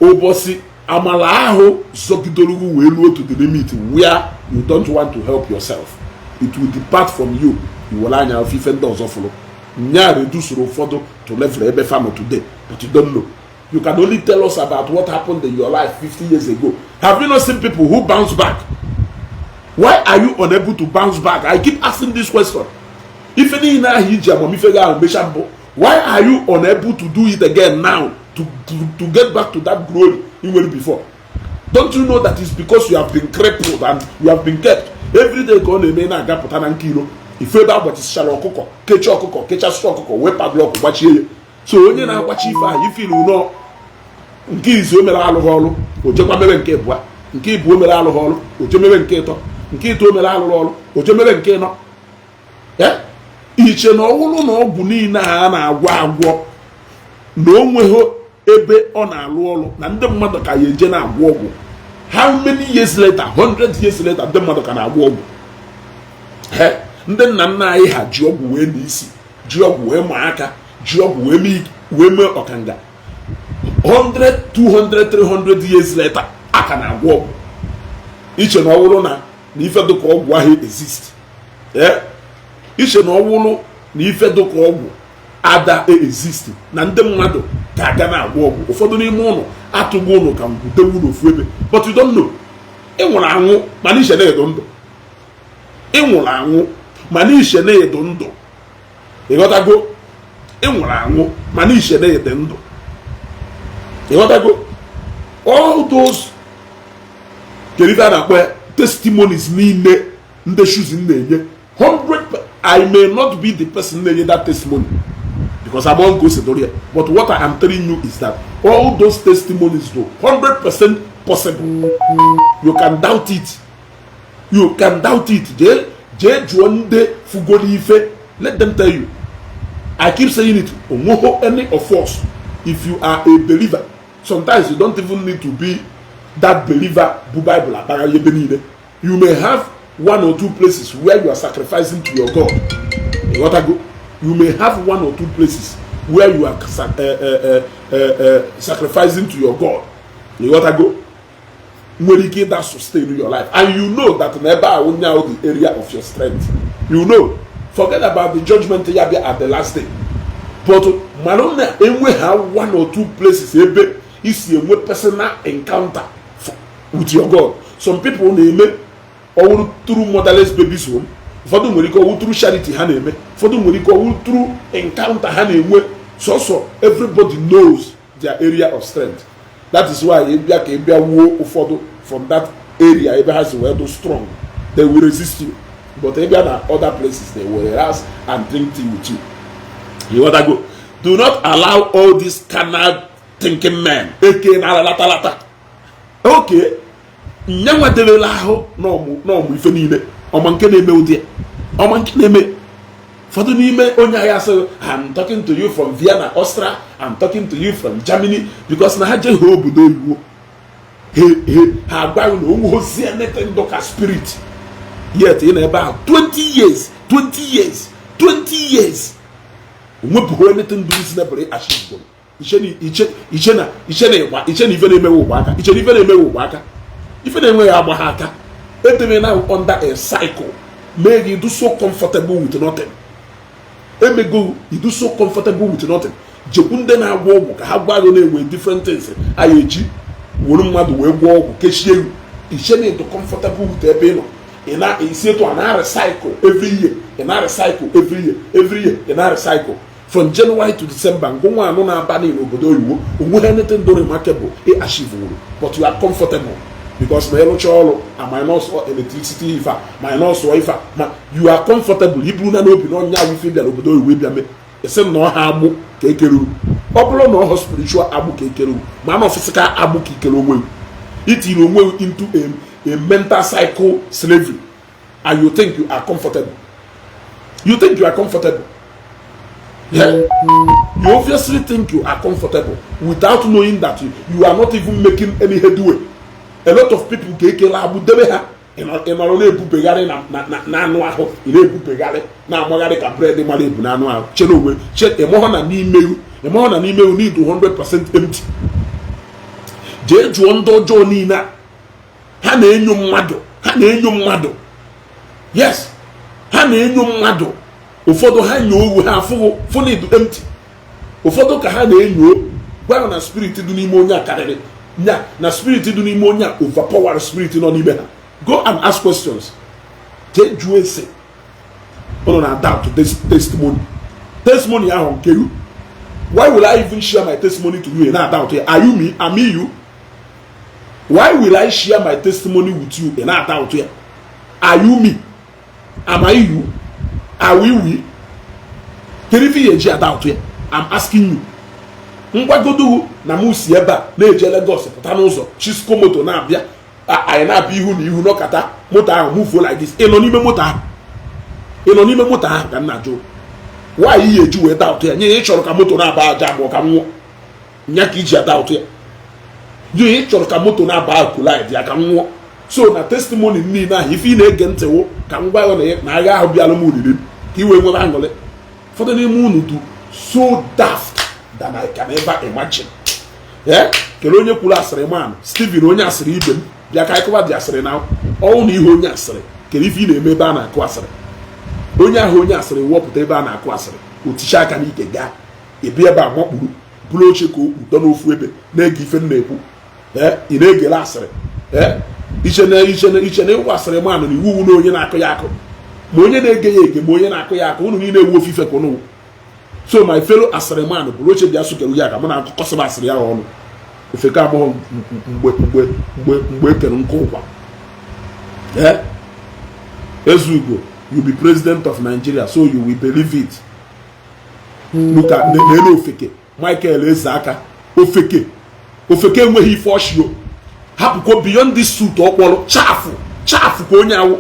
Ụbọchị amala ahụ zọgidoro gị wee luo to the limit where you don't want to help yourself, it will depart from you. Iwere anya ofe ife ndị ọzọ fụrụ nya redusuru ụfọdụ to level ebe fa nọ today, but you don't know. You can only tell us about what happened in your life 50 years ago. Have you not seen people who bounce back? Why are you unable to bounce back? I keep asking this question. Ife niile ahụ iji amamife gị ahụ mecha mbụ, why are you unable to do it again now, to get back to that glory you nwere before? Don't you know that it's because you have been crippled and you have been kept every day ka ọ na-eme na-agapụta na nke iro ife ebe agbachisịchara ọkụkọ, kechie ọkụkọ, kechasịcha ọkụkọ, wee padlock gbachie ya. So onye na-agbachi ife ahụ ifilu nọ nke izu o mere alụghị ọrụ, o jekwa mere nke ịbụa. Nke ịbụọ o mere alụghị ọrụ, o je mere nke ịtọ. Nke ịtọ o mere alụrụ ọrụ, o je mere nke ịnọ. Iche na ọwụrụ na ọgwụ niile a na-agwọ agwọ na o nweghị ebe ọ na-alụ ọrụ, na ndị mmadụ ka ya eje na-agwọ ọgwụ. How many years later, 100 years later, ndị mmadụ ka na-agwọ ọgwụ? He, ndị nna nna anyị ha ji ọgwụ wee n'isi, ji ọgwụ wee maa aka, ji ọgwụ wee mee ọkanga. 100, 200, 300 years later, aka na-agwọ ọgwụ. Iche na ọ bụrụ na ife dịka ọgwụ ahụ exist, ee, iche na ọ bụrụ na ife dịka ọgwụ ada exist, na ndị mmadụ ga-aga na-agwọ ọgwụ. Ụfọdụ n'ime ụlọ atụghị ụlọ ka ngwudewu n'ofu ebe, but you don't know. Ị nwụrụ anwụ mana iche na-edo ndụ. Ị nwụrụ anwụ mana iche na-edo ndụ. Ịghọtago? Ị nwụrụ anwụ mana iche na-ede ndụ. Ịghọtago? All those, kedu ife a na-akpọ ya, testimonies niile ndị shoes na-enye 100, I may not be the person na-enye that testimony because I'm on go ya, but what I am telling you is that all those testimonies though 100% possible. You can doubt it, you can doubt it. Jee, jee jụọ ndị fugoro ife, let them tell you. I keep saying it, onweho any of us, if you are a believer, sometimes you don't even need to be that believer bụ Bible akpagharị ebe niile. You may have one or two places where you are sacrificing to your God. Ịghọtago? You may have one or two places where you are sacrificing to your God. Ịghọtago? Nwere ike ịda sustain your life, and you know that n'ebe a onye ahụ, the area of your strength, you know. Forget about the judgment ya bịa at the last day, but mara na enwe ha one or two places ebe isi enwe personal encounter with your God. Some people na-eme ọwụrụ through motherless babies home. Ụfọdụ nwere ike ọwụ through charity ha na-eme. Ụfọdụ nwere ike ọwụ through encounter ha na-enwe sọsọ. Everybody knows their area of strength. That is why ị bịa ka ị bịa wuo ụfọdụ from that area ebe ha si wee do strong, they will resist you, but ị bịa na other places, they will relax and drink tea with you. You want to go? Do not allow all these carnal thinking men eke na lata lata. Okay, nyanwa debela ahụ n'ọmụ ife niile ọma nke na-eme ụdị ya, ọma nke na-eme ụfọdụ n'ime onye agha asị, "I'm talking to you from Vienna, Austria. I'm talking to you from Germany," because na ha jee ha obodo oyibo, ha agwaghị na onwe ozi anything dịka spirit. Yet ị na ebe ahụ 20 years, 20 years, 20 years, onwepụghị anything dị reasonable achieve. Iche na ịgba, iche na ife na-emewe ụgba aka, iche na ife na-emewe ụgba aka, ife na-enweghị agba ha aka. Edebe na under a cycle mee gị do so comfortable with nothing. Emego you do so comfortable with nothing. Jekwu ndị na-agwọ ọgwụ ka ha gwa gị na-enwe different things a ya eji were mmadụ wee gwọọ ọgwụ kechie gị. Iche na ịdụ comfortable with ebe ị nọ. Ị na-esi etu a na recycle every year, ị na recycle every year, every year ị na recycle. From January to December, ngụnwa anụ na-aba n'obodo oyibo, onweghị anything do remarkable ị achieve wuru, but you are comfortable because ma ịrụcha ọrụ a, minus electricity ife a, minus ife a, ma you are comfortable. Iburu na n'obi na ọnya awụ ife bịara obodo oyibo bịa mee, esi na ọha agbụ ka ekerewu. Ọ bụrụ na ọhọ spiritual agbụ ka ekerewu, ma na physical agbụ ka ikere onwe, itiri onwe into a mental cycle slavery, and you think you are comfortable. You think you are comfortable. Yeah? You obviously think you are comfortable without knowing that you are not even making any headway. A lot of people ka ekele agbụ debe ha, ị nọrọ na-ebubegharị na anụ ahụ, ị na-ebubegharị, na-amagharị ka bread mara ebu na anụ ahụ. Chere onwe, ịmụhụ na n'ime, ịmụhụ na n'ime n'idu 100% empty. Jee jụọ ndị ọjọọ niile a, ha na-enyo mmadụ, ha na-enyo mmadụ. Yes, ha na-enyo mmadụ. Ụfọdụ ha nyoo owu ha afụghụ fụnidu empty. Ụfọdụ ka ha na-enyo gwa na spirit dị n'ime onye a karịrị nya, na spirit dị n'ime onye a overpower spirit nọ n'ime ha. Go and ask questions. Jee jụọ ese. Ụnụ na doubt this testimony, testimony ahụ nke you. Why will I even share my testimony to you na doubt ya? Are you me? Am I you? Why will I share my testimony with you ị na doubt ya? Are you me? Am I you? Are we we? Kedu ife ihe eji a-doubt ya? I'm asking you. Ngwagodo na mụ si ebe a na-eje Lagos, pụta n'ụzọ, Chisco moto na-abịa, anyị na-abịa ihu na ihu, nọkata moto ahụ move like this. Ị nọ n'ime moto ahụ? Ị nọ n'ime moto ahụ ka m na-ajụ. Nwaanyị ihe eji wee doubt ya nye ya? Ị chọrọ ka moto na-aba aja abụọ ka m nwụọ nya ka iji a-doubt ya nye? Ị chọrọ ka moto na-aba collide ya ka m nwụọ? So na testimony niile ahụ, ife ị na-ege ntị wụ ka m gwa ya na agha ahụ bịalụ m oriri m ka i wee nwebe aṅụrị. Ụfọdụ n'ime unu do so daft than I can ever imagine. Ee, kelee onye kwuru asịrị man Steven, onye asịrị ibe m, bịa ka anyị kụwa dị asịrị na ọnwụ na ihe. Onye asịrị, kedu ife ị na-eme ebe a na-akụ asịrị? Onye ahụ, onye asịrị, wọpụta ebe a na-akụ asịrị, oticha aka n'ike, gaa ebi ebe a, makpuru bụrụ oche ka okpu dọ n'ofu ebe na-ege ife m na-ekwu. Ee, ị na-egele asịrị. Ee, iche na iche na iche na ịwụ asịrị manụ na iwu na onye na-akụ ya akụ, ma onye na-ege ya ege, ma onye na-akụ ya akụ, unu niile ewu ofufe ka unu. So my fellow asịrị man, bụrụ oche bịa sụkere ya ka mụ na akụkọsịba asịrị ya ọnụ. Ofeke amụghị mgbe e kere nkụ ụkwa. Ee, Ezugo, you be president of Nigeria, so you will believe it. Look at n'elu ofeke Michael Ezeaka. Ofeke, ofeke enweghị ife ọchịo hapụkwa beyond this suit ọ kpọrọ chafụ chafụ ka onye awụ.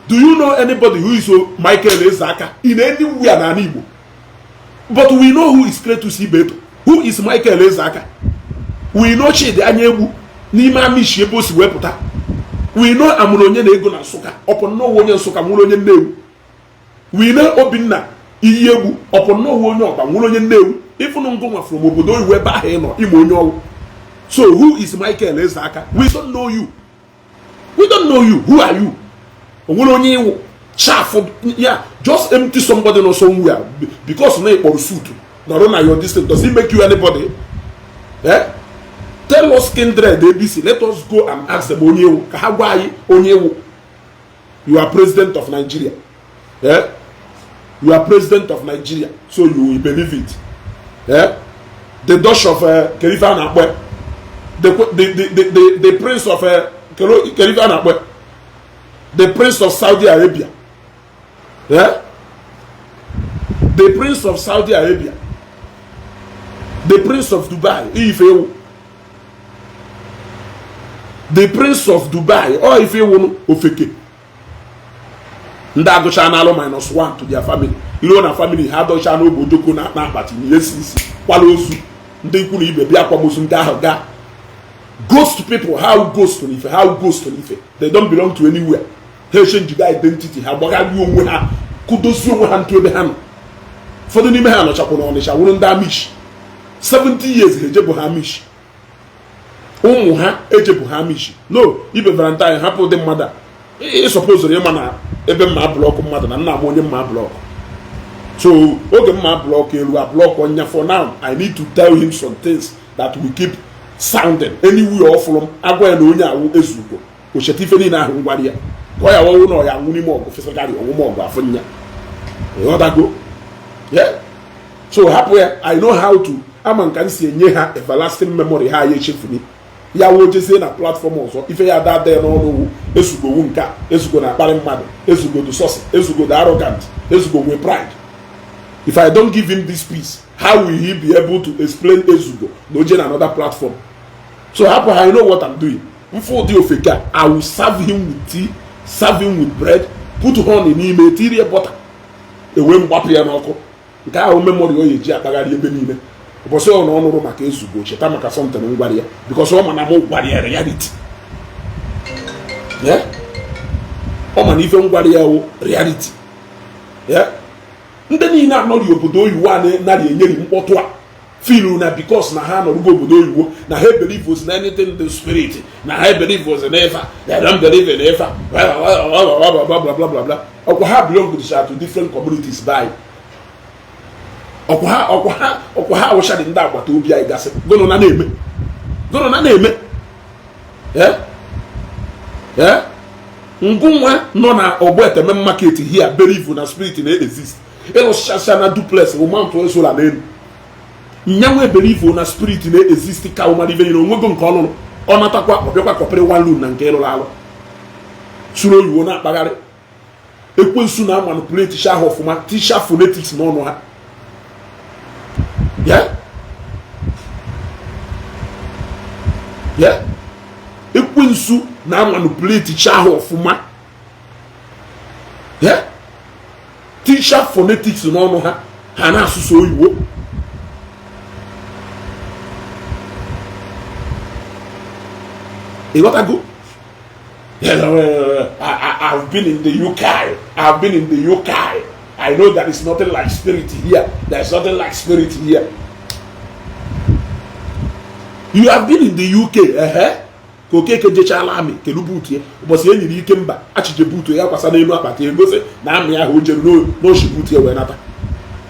Do you know anybody who is Michael Ezeaka in anywhere n'ala Igbo? But we know who is Cletus Ibeto. Who is Michael Ezeaka? We know Chidi anya egbu n'ime Amishi ebe o si wee pụta. We know amụrụ onye na ego na Nsụka, ọpụ nnọọ onye Nsụka nwụrụ onye Nnewi. We know Obinna iyi egwu, ọpụ nnọọ onye ọba nwụrụ onye Nnewi. Ịfụnụ ngụnwa from obodo oyibo ebe ahụ ị nọ ime onye ọwụ. So who is Michael Ezeaka? We don't know you. We don't know you. Who are you? Onwere onye ịwụ chaff ya, just empty somebody nọ somewhere because na ịkpọrọ suit nọrọ na your distance. Does it make you anybody? Eh? Tell us kindred ABC. Let us go and ask them onye ewu ka ha gwa anyị onye ewu. You are president of Nigeria. Eh? You are president of Nigeria, so you will believe it. Eh? The Dutch of kerife a na-akpọ the prince of kerife a na-akpọ the prince of Saudi Arabia. Eh? The prince of Saudi Arabia, the prince of Dubai, ife ewu, the prince of Dubai, ọ ife ewu. Ofeke ndị agụcha n'alụ minus one to their family. Iruo na family ha, dọcha n'obe ojoko na akpati na ihe si isi kwala ozu. Ndị ikwu na ibe bịa akwamozu ndị ahụ gaa. Ghost people, how ghost n'ife, how ghost n'ife. They don't belong to anywhere. Ha echenjigo identity ha, gbagharị onwe ha, kụdozie onwe ha ntụ ebe ha nọ. Ụfọdụ n'ime ha nọchakwa n'Ọnịcha wụrụ ndị Amish. 70 years ha ejebụ ha Amish, ụmụ ha ejebụ ha Amish. No ibe Valentine, hapụ ụdị mmadụ a. Ị sọpozụrụ ịma na ebe mma block mmadụ na nna m onye mma block. So oge mma block elu a block ọnya. For now, I need to tell him some things that will keep sounding anywhere. Ọ fụrụ m, agwa ya na onye awụ Ezugo, ocheta ife niile ahụ ngwara ya ka ọ ya wọwụ na ọ ya nwụ n'ime ọgụ physically, ọnwụme ọgụ afọ nya. Ịghọtago? Yeah. So hapụ ya. I know how to ama nka m si enye ha everlasting memory. Ha ya echefuni ya, wo jezie na platform ọzọ. Ife ya ada ada n'ọnụ wu ezugowu nke a, ezugo na akparị mmadụ, ezugodo saucy, ezugodo arrogant, ezugo nwe pride. If I don't give him this peace, how will he be able to explain ezugo na oje na another platform? So hapụ ha. I know what I'm doing. Mfe ụdị ofeke a, I will serve him with tea, serve him with bread, put honey n'ime, tirie butter, ewee mgbapụ ya n'ọkụ. Nke ahụ memory o eji akpagharị ebe niile. Ụbọchị ọ na ọ nụrụ maka ezugo, cheta maka something m gwara ya, because ọ ma na m gwara ya reality. Yeah? Ọ ma na ife m gwara ya wụ reality. Yeah? Ndị niile anọrị obodo oyibo a narị enyeri mkpọtụ a filu na because na ha nọrụgo obodo oyibo na ha believe na anything the spirit, na ha believe na ifa, they don't believe in ifa, blah blah blah blah blah blah. Ọkwa ha belong to different communities by ọkwa ha, ọkwa ha, ọkwa ha awụcha dị ndị agbata obi anyị gasị. Gụnụ na na-eme, gụnụ na na-eme. Ee, ngụnwa nọ na Ogbete Main Market here believe na spirit na exist. Ịlụsịchasịa na duplex mount solar n'elu nyanwa, believe na spirit na exist. Ka ụmara ibe nyere onwego nke ọlụlụ, ọ natakwa, ọ bịakwa kọpịrị one room na nke ịlụrụ alụ, suru oyibo na-akpagharị. Ekwensu na manipulate cha ha ọfụma, tisha phonetics n'ọnụ ha. Yeah, yeah, ekwensu na manipulate cha ha ọfụma. Yeah, tisha phonetics n'ọnụ ha, ha na-asụsụ oyibo. Ịghọtago? I've been in the UK. I've been in the UK. I know there is nothing like spirit here. There is nothing like spirit here. You have been in the UK. Ka Okeke jechala amị kelu buutu ya ụbọchị e nyere ike mba achịje buutu ya kwasa n'elu akpati, egosi na amị ahụ o jere n'oshi buutu ya wee nata.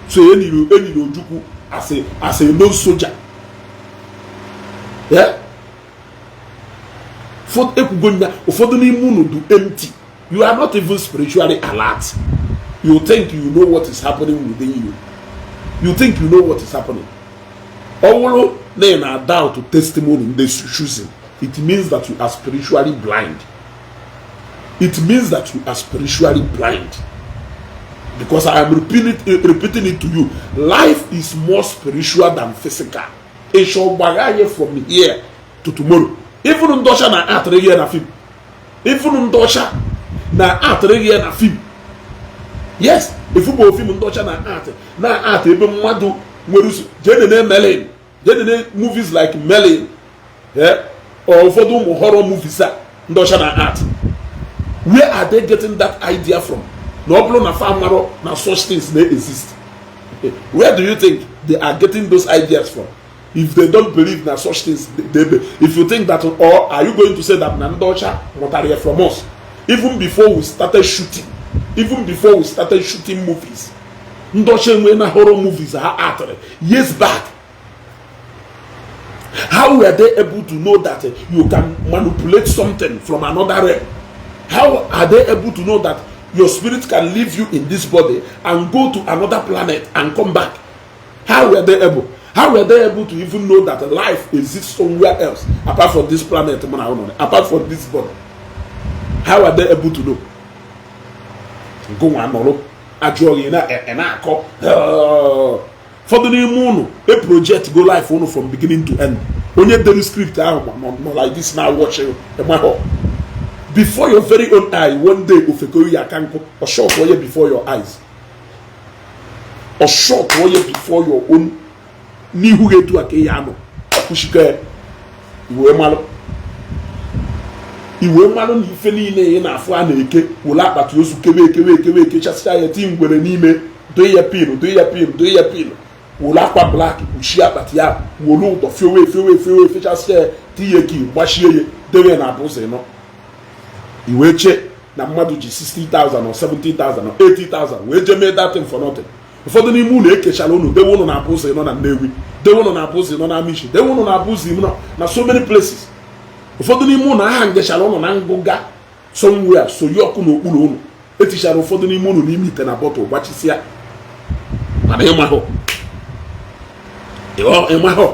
So enyiri Ojukwu as a known soldier. Yeah? Ekwugo nya, ụfọdụ n'ime unu do empty. You are not even spiritually alert. You think you know what is happening within you. You think you know what is happening. Ọ bụrụ na ị na-doubt testimony ndị choosing, it means that you are spiritually blind. It means that you are spiritually blind, because I am repeating it to you: life is more spiritual than physical. Ịchọ gbagha anyị from here to tomorrow. Even ndị ọcha na atịrị ya na film, even ndị ọcha na atịrị ya na film. Yes, efubo film ndị ọcha na atị na atị ebe mmadụ nwere usu. Jee nene Merlin, jee nene movies like Merlin, yeah? Or ụfọdụ ụmụ horror movies a ndị ọcha na art. Where are they getting that idea from? Na ọ bụrụ na fa marọ na such things na exist, where do you think they are getting those ideas from if they don't believe na such things they be? If you think that, or are you going to say that na ndị ọcha mụtara ya from us? Even before we started shooting, even before we started shooting movies, ndị ọcha enwe na horror movies ha atịrị years back. How were they able to know that you can manipulate something from another realm? How are they able to know that your spirit can leave you in this body and go to another planet and come back? How were they able? How were they able to even know that life exists somewhere else apart from this planet, apart from this body? How are they able to know? Ngụnwa nọrọ ajụọ gị na ị na-akọ. Ụfọdụ n'ime unu e project go life unu from beginning to end. Onye dere script ahụ nọ like this na watch ịmahọ before your very own eye. One day ofeko ya aka nkụ ọshọt onye before your eyes, ọshọt onye before your own n'ihu gị etu a ka ya anọ ọkwụchikọ ya. Iwee malụ, iwee mmalụ na ife niile ị na-afụ a na-eke were akpati ozu kebe ekewe ekewe ekechasịa ya, tii ngwere n'ime, doe ya pin, doe ya pin, doe ya pin, were akwa black kpuchie akpati ya, were ụdọ fiowe fiowe fiowe, fechasịa ya, tinye ki, gbachie ya, dewe na abụ ụzọ ịnọ. Iwee che na mmadụ ji 60,000 or 70,000 or 80,000 wee jee mee that thing for nothing. Ụfọdụ n'ime ụlọ ekechala unu, dewe unu na abụ ụzọ ịnọ na Nnewi, dewe unu na abụ ụzọ ịnọ na Amichi, dewe unu na abụ ụzọ ịnọ na so many places. Ụfọdụ n'ime ụlọ aha ngechara ụnụ na ngụga somewhere, soyi ọkụ n'okpuru ụnụ, etichara ụfọdụ n'ime ụnụ n'ime ite na bottle, gbachisịa. Mana ịmahụ Ịmahọ,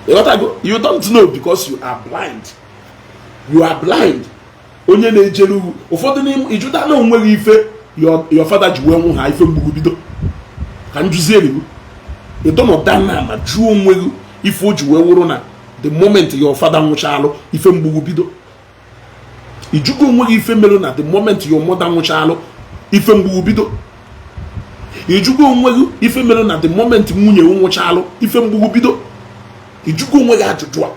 ịghọtago? You don't know because you are blind. You are blind. Onye na-ejere ugwu ụfọdụ n'ime ịjụta na onweghị ife your father ji wee nwụ ha, ife mgbugbu bido ka njuzie eriwu. Ịdọnọda na ma jụọ onwe gị ife o ji wee wụrụ na the moment your father nwụchalụ, ife mgbugbu bido. Ijugo onwe gị ife mere na the moment your mother nwụchalụ, ife mgbugbu bido. Ijugo onwe gị ife mere na the moment nwunye nwụchalụ, ife mgbugbu bido. Ijugo onwe gị ajụjụ a?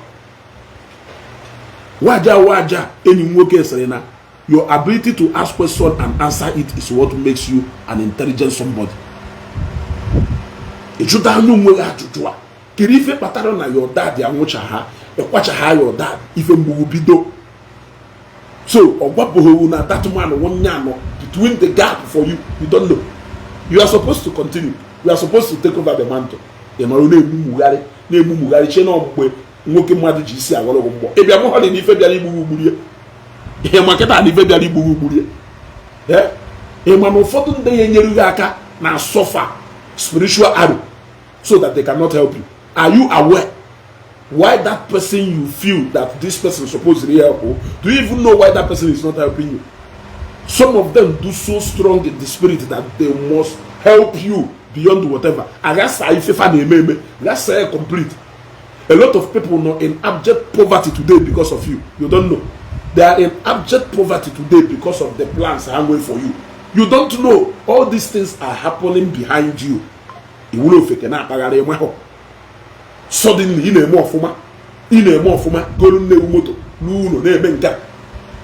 Waja waja, enyi m nwoke sịrị na your ability to ask question and answer it is what makes you an intelligent somebody. Ịjụta anya onwe gị ajụjụ a: kedu ife kpatara na your dad anwụcha ha, ịkwacha your dad, ife mgbugbu bido? So ọ gwapụghị na that man nwanne anọ between the gap for you. You don't know. You are supposed to continue, you are supposed to take over the mantle. Ị nọrọ na-emumugharị, na-emumugharị, chie na mgbe nwoke mmadụ ji isi aghọrọ gị mgbọ. Ị bịa mụhọrị na ife bịara igbugbu gburie ihe ma kịta na ife bịara igbugbu gburie. Ị ma na ụfọdụ ndị ya enyere gị aka na suffer spiritual arrow so that they cannot help you? Are you aware why that person, you feel that this person supposed to help you? Do you even know why that person is not helping you? Some of them do so strong in the spirit that they must help you beyond whatever. Aghasa ifefa na-eme eme ghasa ya complete. A lot of people nọ in abject poverty today because of you. You don't know. They are in abject poverty today because of the plans ha nwere for you. You don't know. All these things are happening behind you. Iwuru ofeke na-akpagharị enwehọ. Suddenly ị na-eme ọfụma, ị na-eme ọfụma, golu nnewu moto n'ụlọ, na-eme nke a.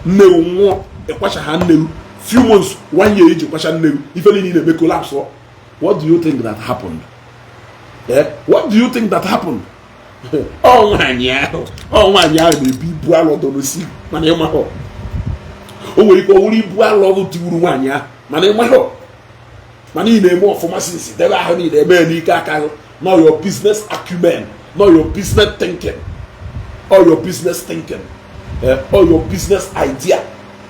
Nnewu nwụọ, ịkwacha ha nnewu. Few months, one year, iji kwacha nnewu, ife niile ị na-eme collapse. What do you think that happened? Eh? What do you think that happened? Ọ nwaanyị ahụ, ọ nwaanyị ahụ na-ebu ibu alọ dọ n'osi, mana ịmahọ. O nwere ike ọ wụrụ ibu alọ ọrụ tiwuru nwaanyị ahụ, mana ịmahọ. Mana ị na-eme ọfụma since debe ahụ niile eme n'ike aka gị. Not your business acumen, not your business thinking, all your business thinking, eh, all your business idea.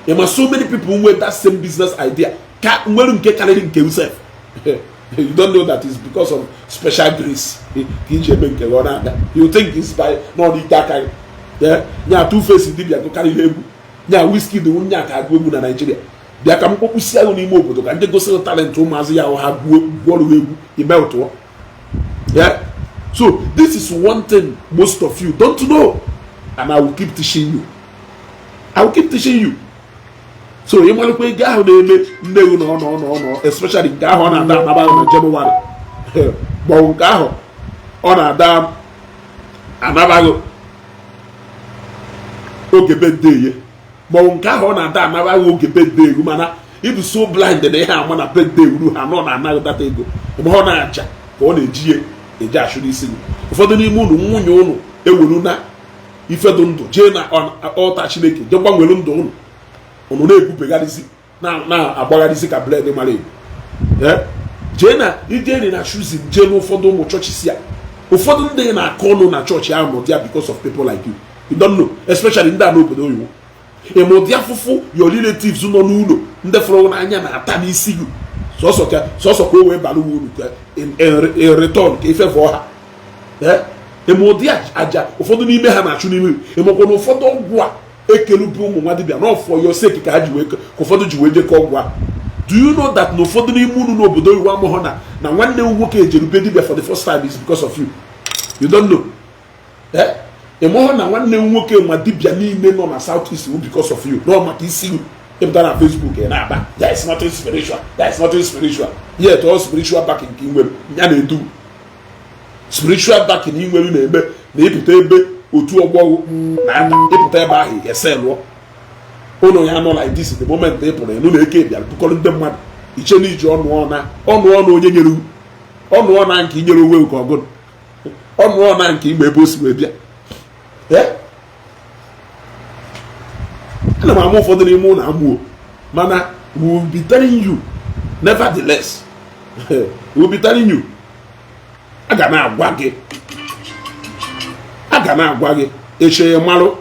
Ị ma so many people nwere that same business idea ka nwere nke karịrị nke sef. You don't know that it's because of special grace ka iji eme nke gị ọ na-aga. You think it's by n'ọdụ ike aka gị. Nya Two Face dibịa gụkarịrị egwu, nya Wizkid nya ka agụ egwu na Naịjirịa. Bịa ka m kpọkpụsi ahụ n'ime obodo ka ndị gosiri talent ụmụazị ya ahụ ha gwuo egwu ime ụtụọ. Yeah, so this is one thing most of you don't know, and I will keep teaching you. I will keep teaching you. So ị malụkwa ego ahụ na-eme nne gị nọ nọ nọ nọ, especially nke ahụ ọ na-ada anaba na Jenụwarị, maọbụ nke ahụ ọ na-ada anabaghị oge birthday ye, maọbụ nke ahụ ọ na-ada anabaghị oge birthday ego, mana ịdụ so blind na ihe ama na birthday uru ha nọ na-anaghị data ego ebe ọ na-aja ka ọ na-eji ya eji achụ n'isi gị. Ụfọdụ n'ime unu, nwunye unu ewelu na ifedụ ndụ jee na ọta Chineke jee gbanwelu ndụ unu. Unu na-ebubegharịzi, na-agbagharịzi ka blade mara ebu. Jee na ijeri na choosing, jee n'ụfọdụ ụmụ chọọchị si a, ụfọdụ ndị na-akọ ọnụ na chọọchị ahụ nọ there because of people like you. You don't know, especially ndị a n'obodo oyibo. Ịma ụdị afụfụ your relatives nọ n'ụlọ, ndị fụrụ n'anya, na-ata n'isi gị sọsọ ka sọsọ ka o wee bara uru ka in return ka ife vọọ ha? Ịma ụdị aja ụfọdụ n'ime ha na-achụ n'ime? Ịmakwa na ụfọdụ ọgwụ a ekelu bụ ụmụ nwa dibịa na for your sake ka ha ji wee ka ụfọdụ ji wee jekọ ọgwụ a? Do you know that na ụfọdụ n'ime unu n'obodo oyibo amụghọ na nwanne m nwoke ejerube dibịa for the first time is because of you? You don't know. Eh, ị mụghọ na nwanne m nwoke nwa dibịa niile nọ na South East wu because of you, nọ maka isi gị. Ịpụta na Facebook, ị na-aba, "There is nothing spiritual, there is nothing spiritual." Yet all spiritual backing ka ị nwere ya na-edu. Spiritual backing ị nwere na-eme na ịpụta ebe otu ọgbọ na-ada, ịpụta ebe ahụ ese lụọ ụlọ ya nọ like this. The moment ị pụrụ ịnụ na eke bịara bukọrọ ndị mmadụ iche na iji ọnụ ọna ọnụ ọnụ onye nyere ọnụ ọna nke inyere onwe nke ọgụnụ ọnụ ọna nke igbe ebe o si wee bịa. Ana m ama ụfọdụ n'ime ụlọ amụọ, mana we will be telling you nevertheless. We will be telling you. A ga na-agwa gị, a ga na-agwa gị. Ịchọ marụ,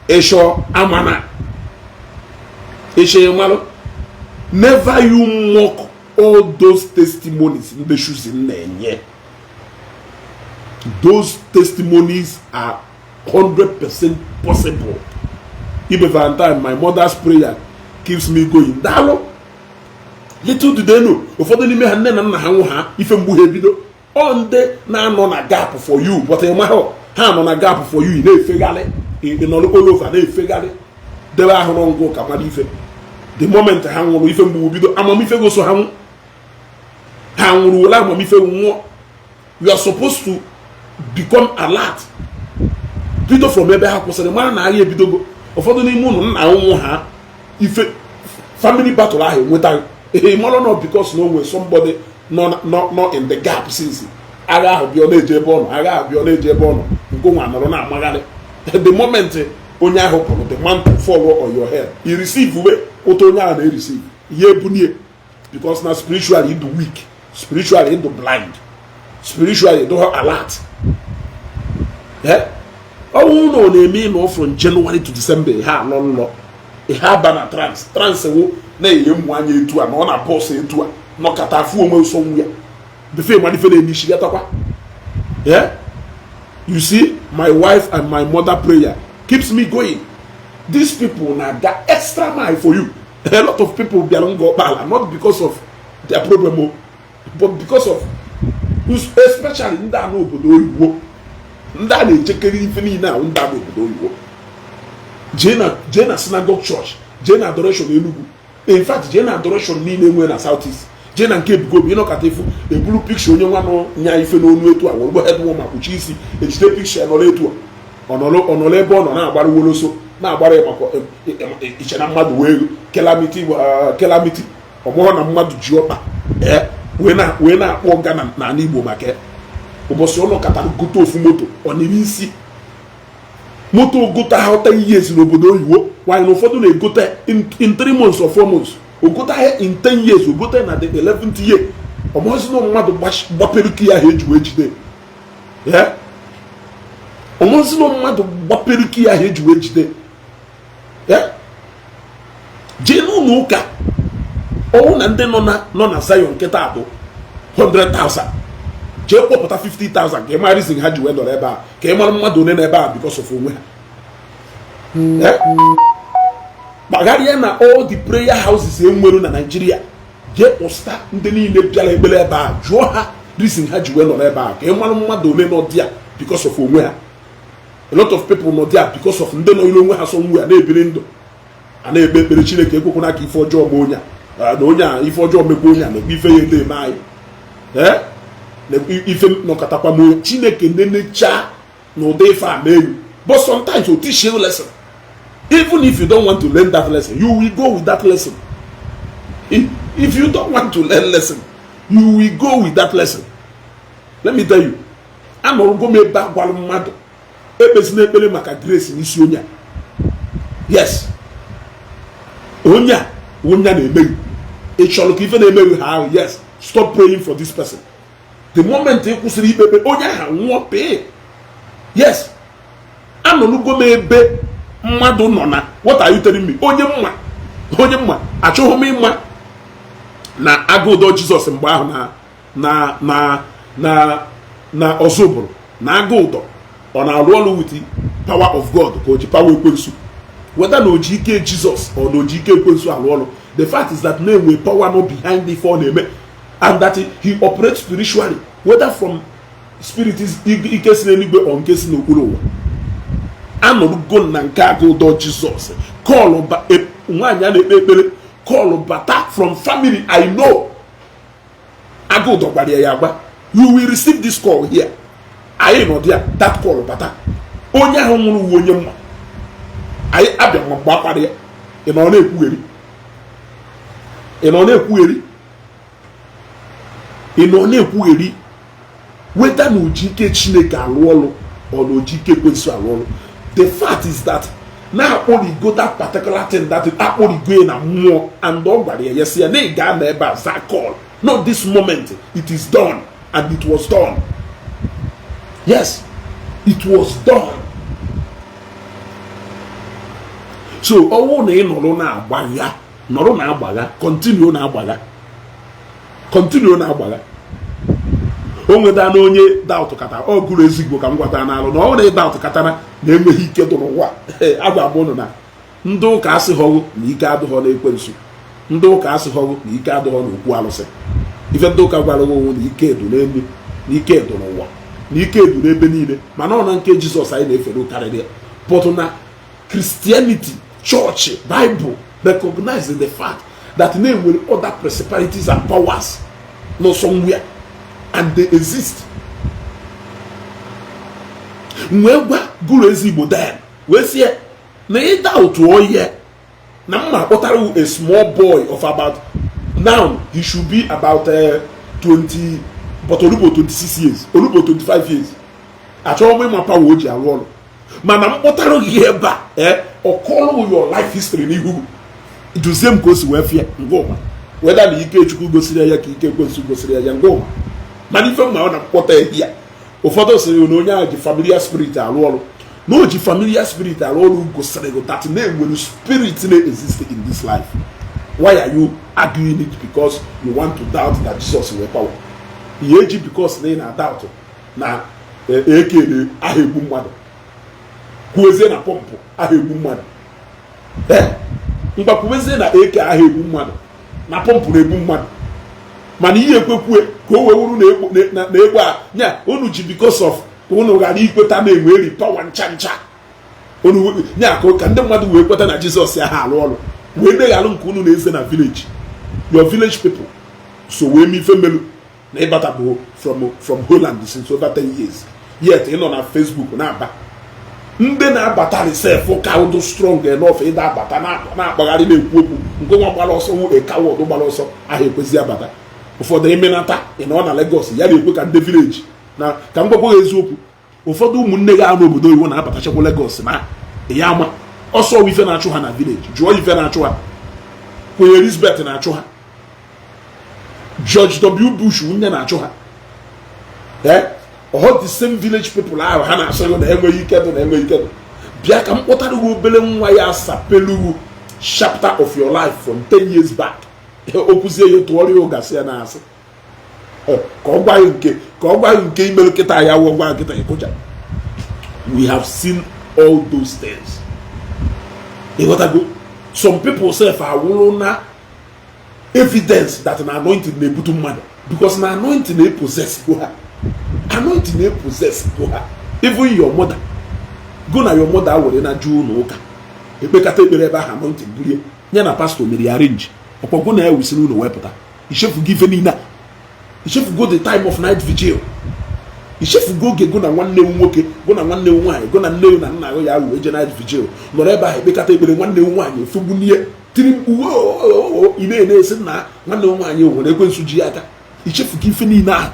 ịchọ amana, ịchọ marụ. Never you mock all those testimonies ndị choosing na-enye. Those testimonies are 100% possible. Ibe Valentine, my mother's prayer keeps me going. Daalụ. Little do they know, ụfọdụ n'ime ha, nne na nna ha nwụ, ha ife mgbu ha ebido. Ọ ndị na-anọ na gap for you, but ị maghị ha nọ na gap for you. Ị na-efegharị, ị nọrọ all over na-efegharị, debe ahụ ngụ ka mara ife. The moment ha nwụrụ, ife mgbu bido. Amamife goso ha nwụ, ha nwụrụ were amamife nwụọ. You are supposed to become alert, bido from ebe ha kwụsịrị, mara na agha ebidogo. Ụfọdụ n'ime ụnụ, nna ụmụ ha, ife family battle ahụ enwetaghị. Ee, mara nọ because na o nwere somebody nọ in the gap since agha ahụ bịa, ọ na-eje ebe ọ nọ. Agha ahụ bịa, ọ na-eje ebe ọ nọ. Nke nwa nọrọ na-amagharị. The moment onye ahụ pụrụ, the mantle fall on your head. You receive we ụtọ onye ahụ na-ereceive ihe ebunie, because na spiritually ịdụ weak, spiritually ịdụ blind, spiritually ịdụ alert. Ọnwụ na ọ na-eme ịnọ from January to December, ha alọ nlọ, ihe aba na trance. Trance wụ na-enye mmụ anya etu a na ọ na bọs etu a nọkọta afụ onwe nsọ nwu ya before mmadụ ife na-eme isi gatakwa. Yeah, you see, my wife and my mother prayer keeps me going. These people na ga extra mile for you. A lot of people bịara Ngor Okpala not because of their problem o, but because of, especially ndị a n'obodo oyibo, ndị a na-echekere ife niile ahụ. Ndị a n'obodo oyibo, jee na synagogue church, jee na Adoration Enugu, in fact jee na Adoration niile nwere na South East, jee na nke Ebuka Obi. Ịnọkọta ifu eburu picture onye nwa nọ nya ife n'onu etu a, were head warmer kpuchi isi, ejide picture nọrọ etu a, ọ nọrọ ebe ọ nọ na-agbara woloso, na-agbara ya maka iche na mmadụ wee calamity, calamity. Ọ bụrụ na mmadụ ji ọkpa wee na-akpọ Gana n'ala Igbo maka ya. Ụbọchị ọ nọkọtara gote ofu moto, ọ na-eme isi moto gote ahụ 10 years n'obodo oyibo. Nwanyị na ụfọdụ na-egote in 3 months or 4 months, ogote ahịa in 10 years, ogote na the 11th year. Ọmọzi na mmadụ gbapere ki ahụ eji wee jide ya. Ọmọzi na mmadụ gbapere ki ahụ eji wee jide ya. Jee n'ụlọ ụka, ọwụ na ndị nọ na Zion nkịta bụ 100,000, jee kpọpụta 50,000 ka ị mara reason ha ji wee nọrọ ebe a, ka ị mara mmadụ one n'ebe a because of onwe ha. Kpagharịa na all the prayer houses e nwere na Nigeria, jee kpọsta ndị niile bịara ekpere ebe a, jụọ ha reason ha ji wee nọrọ ebe a, ka ị mara mmadụ ole nọ there because of onwe ha. A lot of people nọ there because of ndị nọ onwe ha, so nwe ya na-ebiri ndụ a na-ekpe ekpere, Chineke ekwekwana ka ife ọjọọ ma onye a, na onye a ife ọjọọ mekwa onye a, na-ekpe ife ya ede eme anyị, na ife nọkọtakwa m onye Chineke nenecha na ụdị ife a mee. But sometimes o teach you lesson. Even if you don't want to learn that lesson, you will go with that lesson. If you don't want to learn lesson, you will go with that lesson. Let me tell you, anọrọgo m ebe a gwara mmadụ ekpesina ekpere maka grace n'isi onye a. Yes, onye a, onye a na-emeghu, ị chọrọ ka ife na-emeghu ha ahụ. Yes, stop praying for this person. The moment ị kwụsịrị ikpe ekpere, onye ahụ nwụọ pee. Yes, anọnugo m ebe mmadụ nọ na, what are you telling me? Onye mma, onye mma, achọghị m ịma na agụụdọ Jizọs mgbe ahụ na Ọzụbụrụ na agụụdọ, ọ na-arụ ọrụ with the power of God ka o ji power ekwensu, whether na o ji ike Jizọs or na o ji ike ekwensu arụ ọrụ. The fact is that na-enwe power no behind ife ọ na-eme and that he operates spiritually, whether from spirit ike si n'eluigwe or nke si n'okpuru ụwa. Anọrugo na nke agụụdọ Jizọs call, nwaanyị a na-ekpe ekpere, call bata from family I know. Agụụdọ gwara ya agwa, "You will receive this call here." Anyị nọ there, that call bata, onye ahụ nwụrụ uwe onye mma anyị abịa ma mgbe akwara ya. Ị nọ na-ekwugheri, ị nọ na-ekwugheri, ị nọ na-ekwugheri, whether na oji ike Chineke alụ ọlụ or na oji ike ekwensu alụ ọlụ. The fact is that na-akpọrigo that particular thing, that akpọrigo ya na mmụọ, and ọ gwara ya, yes, ya na ị ga-anọ ebe a za call. Not this moment, it is done, and it was done. Yes, it was done. So ọwụ na ị nọrọ na-agbagha, nọrọ na-agbagha, continue na-agbagha, continue na-agbagha. O nweta na onye doubt kata ọ gụrụ ezigbo ka m gwata n'alụ na ọ nwere doubt katara na enweghị ike dị n'ụwa. Agwa m ụnụ na ndị ụka asịghọghụ na ike adịghọ na ekwensu, ndị ụka asịghọghụ na ike adịghọ na okwu alụsị. Ife ndị ụka gwara onwe na ike edu n'elu, na ike edu n'ụwa, na ike edu n'ebe niile, mana ọ na nke Jizọs anyị na-efere karịrị ya. But na Christianity, church, Bible recognize the fact that na-enwere other principalities and powers nọ somewhere and they exist. Wee gwa gụrụ ezigbo then wee sie na ịda otu oye na mma kpọtara a small boy of about, now he should be about 20, but olubo 26 years, olubo 25 years. Achọghị m ịma power o ji arụ ọrụ, mana m kpọtara gị ebe a, ọ kọrọ your life history n'ihu, duzie m ka o si wee fie ngwa weda na ike Chukwu gosiri ya ka ike ekwensu gosiri ya ngwa. Mana ife mma ọ na mkpọta ehi ya, ụfọdụ sịrị na onye ahụ ji familiar spirit arụ ọrụ, na o ji familiar spirit arụ ọrụ gosiri gị that na-enwere spirit na-exist in this life. Why are you arguing it? Because you want to doubt that Jesus nwere power. Ihe eji because na ị na-doubt na ekele aha egbu mmadụ, kwuezie na pọmpụ aha egbu mmadụ, ngwa kwuezie na eke aha egbu mmadụ na pọmpụ na-egbu mmadụ, mana ihe ekwekwue ka o wee wuru na egbe a nya unu ji because of ka unu ghara ikweta na enweri power ncha ncha unu nya ka ndị mmadụ wee kweta na Jizọs aha arụ ọrụ, wee meghalụ nke unu na-eze na village, your village people. So wee mee ife melu na ịbata bụ from Holland since over 10 years, yet ị nọ na Facebook na-aba ndị na-abata sef ka ụdụ strong enough ịda abata na-akpagharị na-ekwu okwu nke nwa gbara ọsọ wụ ekawọdụ gbara ọsọ ahụ ekwezi abata. Ụfọdụ emenata ị nọ na Lagos ya na-ekwe ka ndị village na ka m gwakwa eziokwu, ụfọdụ ụmụnne gị ahụ n'obodo oyibo na-abatachakwa Lagos na ya ama ọsọ ife na-achụ ha na village. Jụọ ife na-achụ ha. Queen Elizabeth na-achụ ha, George W. Bush nwunye na-achụ ha. All the same village people ahụ ha na-asị na enweghị ike dị na enweghị ike dị. Bịa ka m kpọtara gị obere nwa ya asapelu chapter of your life from 10 years back. Okwuzie ya tụọrọ ya ụgasị ya na-asị ka ọ gwa nke ka ọ gwa nke imerụ kịta ya wụ gwa nkịta ịkụja. We have seen all those things. Ịghọtago? Some people sef awụrụ na evidence that na anointing na-ebutu mmadụ, because na anointing na-epossess go ha, anointing na-epossess go ha. Even your mother, go na your mother were na jụụ ụlọ ụka ekpekata ekpere ebe ahụ, anointing burie ya na pastor mere ya arrange ọkpọgụ na ya wusiri ụlọ wepụta. Ichefugo ife niile a, ichefugo the time of night vigil, ichefugo oge go na nwanne m nwoke, go na nwanne m nwaanyị, go na nne m na nna ya wee je night vigil, nọrọ ebe ahụ ekpekata ekpere, nwanne m nwaanyị efegbunie tiri mkpu, ị na-ene esi na nwanne m nwaanyị nwere ekwensu ji aka. Ichefugo ife niile ahụ.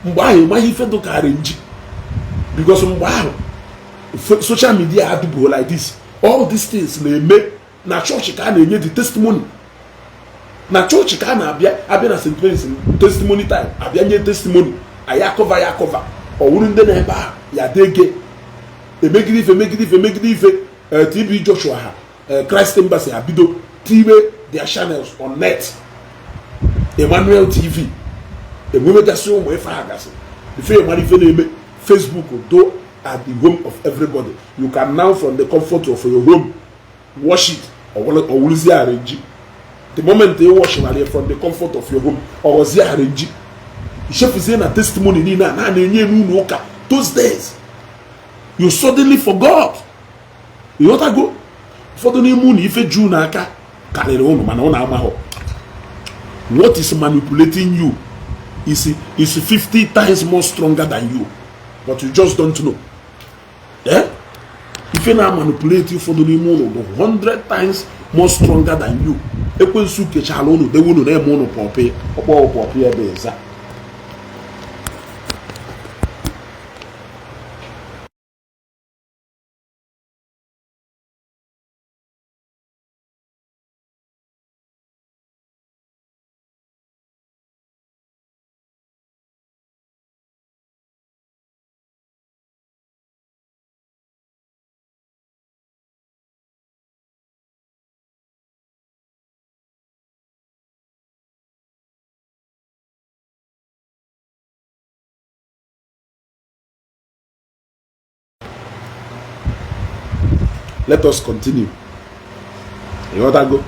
Mgbe ahụ ịmaghị ife dụkarị nji, because mgbe ahụ social media adịbụghị like this. All these things na-eme na chọọchị ka a na-enye the testimony, na chọọchị ka a na-abịa abịa na St. Mary's testimony time, abịa nye testimony, anyị a-cover ya a-cover, ọ wụrụ ndị na-ebe ahụ ya dege emegide ife, megide ife, megide ife. TB Joshua ha, Christ Embassy ha bido tiwe their channels on net, Emmanuel TV enwewegasị ụmụ ife ha gasị ife mara ife na-eme. Facebook do at the home of everybody. You can now from the comfort of your home watch it. Ọwụrụzie arrange the moment you watch it from the comfort of your home, ọghọzie arrange. Ichefuzie na testimony niile a na-enye n'ụlọ ụka those days, you suddenly forgot. Ịghọtago? Ụfọdụ n'ime ụlọ ife juu n'aka karịrị ụnụ, mana ụnụ amaghọ what is manipulating you is 50 times more stronger than you, but you just don't know. Ife na-manipulate ụfọdụ n'ime ụlọ bụ 100 times more stronger than you. Ekwensu kechala ụnụ dewe ụnụ na-eme ụnụ pọpị ọkpọ pọpị ebe ịza. Let us continue. Ịghọtago?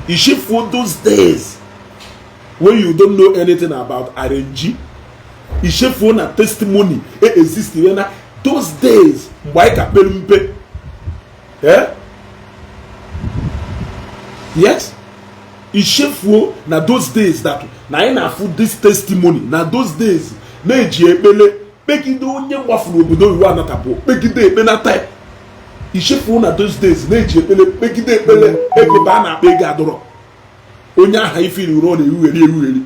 Ichefuo those days when you don't know anything about RNG. Ichefuo na testimony e exist na those days mgbe anyị ka pere mpe. Eh? Yes, ichefuo na those days that na anyị na-afụ this testimony, na those days na-eji ekpele kpegide onye gbafuru obodo oyibo anatapụ, kpegide ekpenata ya. Ichefuo na those days na-eji ekpele kpegide ekpele, ego ba a na-akpa, ego adọrọ onye aha ifiri uro na-erugheri erugheri.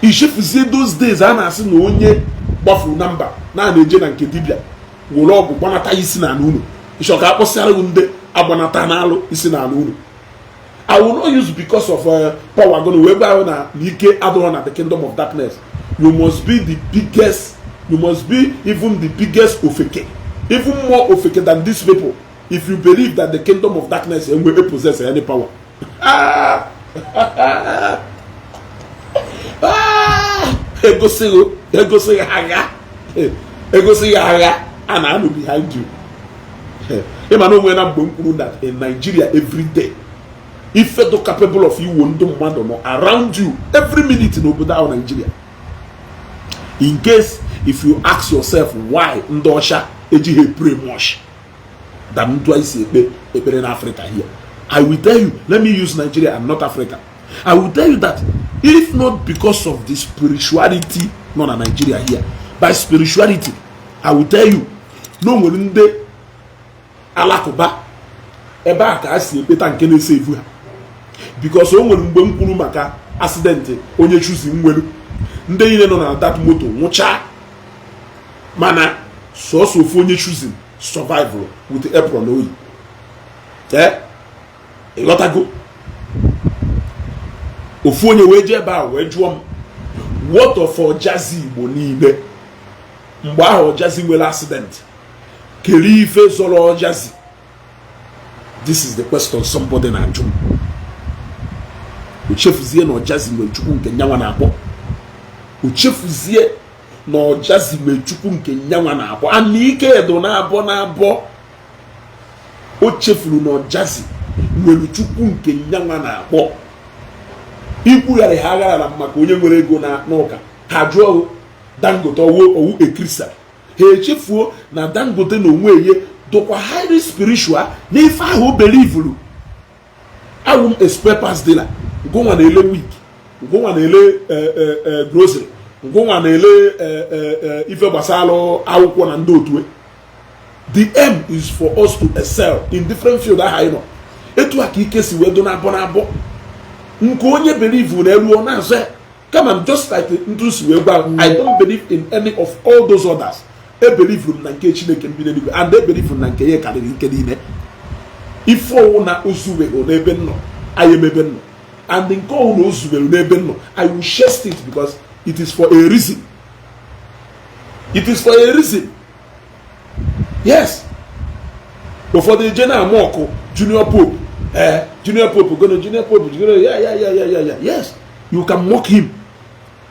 Ichefuzie those days a na-asị na onye gbafuru na mba na na-eje na nke dibịa were ọgwụ gbanata isi n'ala unu. Ịchọ ka akpọsịara gị ndị agbanata n'alụ isi n'ala unu. I will not use because of power gonna wee gwa na ike adịrọ na the kingdom of darkness. You must be the biggest, you must be even the biggest ofeke, even more ofeke than these people, if you believe that the kingdom of darkness enwe possess any power. Ah! Ah! Egosighị, egosighị agha, egosighị agha a na-anụ behind you. Ịma na onwe na mgbe m kwuru that in Nigeria every day ife do capable of iwo ndị mmadụ nọ around you every minute n'obodo ahụ Nigeria. In case if you ask yourself why ndị ọcha ejighị pray much than ndụ anyị si ekpe ekpere na Africa here, I will tell you, let me use Nigeria and not Africa. I will tell you that if not because of the spirituality nọ na Nigeria here, by spirituality I will tell you na o nwere ndị alakụba ebe a ka a si ekpeta nke na-ese evu ha, because o nwere mgbe m kwuru maka accident onye chuzi nwelu, ndị niile nọ na that moto nwụchaa, mana sọsọ ofu onye chosen survive with apron oyi. Ee, ịghọtago? Ofu onye wee jee ebe ahụ wee jụọ m, what of ọjazi Igbo niile mgbe ahụ ọjazi nwere accident? Kere ife zọrọ ọjazi? This is the question somebody na-ajụ m. O chefuzie na ọjazi nwere Chukwu nke nyanwa na-akpọ. O chefuzie na ọjazi nwere Chukwu nke nyanwa na-akpọ ana ike edo na-abọ na-abọ. O chefuru na ọjazi nwere Chukwu nke nyanwa na-akpọ. Ikwugharị ha aghara na maka onye nwere ego na n'ụka ha jụọ Dangote owu owu ekrisa. Ha echefuo na Dangote na onwe ye dụkwa highly spiritual n'ife ahụ o belivuru. Awụ m a spare parts dealer, ngụnwa na-ele wig, ngụnwa na-ele grocery, ngụnwa na-ele ife gbasara akwụkwọ na ndị otu. The aim is for us to excel in different field aha anyị nọ. Etu a ka ike si wee do na-abọ na-abọ nke onye believe na elu ọ na-azọ ya. Kama just like ntụ si wee gwa, I don't believe in any of all those others. E believe m na nke Chineke mbi n'eluigwe, and e believe m na nke ya karịrị ike niile. Ife ọwụ na ozuwego n'ebe m nọ, anyị emebe m nọ, and nke ọwụ na ozuwere n'ebe m nọ, I will chase it, because it is for a reason. It is for a reason. Yes, ụfọdụ eje na-ama ọkụ Junior Pope. Ee, Junior Pope gono, Junior Pope gono. Ya, yes, you can mock him,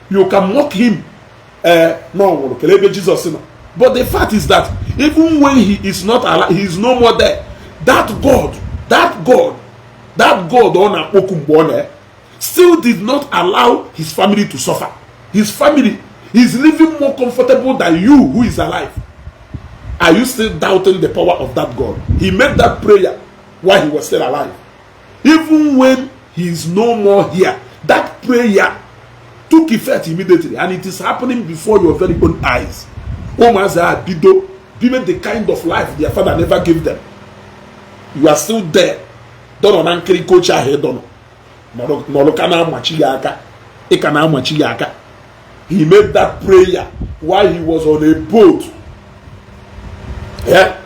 you can mock him. Ee, na ọ nwụrụ kele ebe Jizọs nọ, but the fact is that even when he is not alive, he is no more there, that God, that God, that God ọ na-akpọku mgbe ọ na still did not allow his family to suffer. His family is living more comfortable than you who is alive. Are you still doubting the power of that God? He made that prayer while he was still alive. Even when he is no more here, that prayer took effect immediately, and it is happening before your very own eyes. Ụmụazị a bido bibe the kind of life their father never gave them. You are still there, dọnọ na nkirika oche ahụ ịdọnọ nọrọ ka na-amachi ya aka, ị ka na-amachi ya aka. He made that prayer while he was on a boat. Yeah?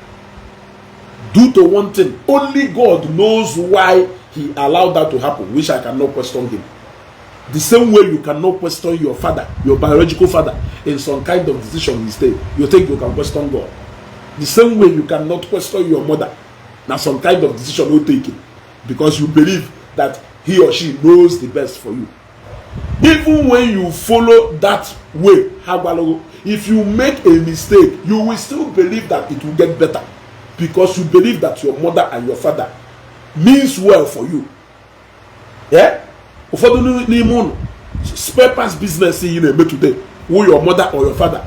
Due to one thing, only God knows why he allowed that to happen, which I cannot question him, the same way you cannot question your father, your biological father, in some kind of decision he take. You think you can question God? The same way you cannot question your mother na some kind of decision o take, because you believe that he or she knows the best for you. Even when you follow that way ha gwalogo, if you make a mistake, you will still believe that it will get better. Because you believe that your mother and your father means well for you. Yeah? Ụfọdụ n'ime ụnụ, spare parts business ị na-eme today wụ your mother or your father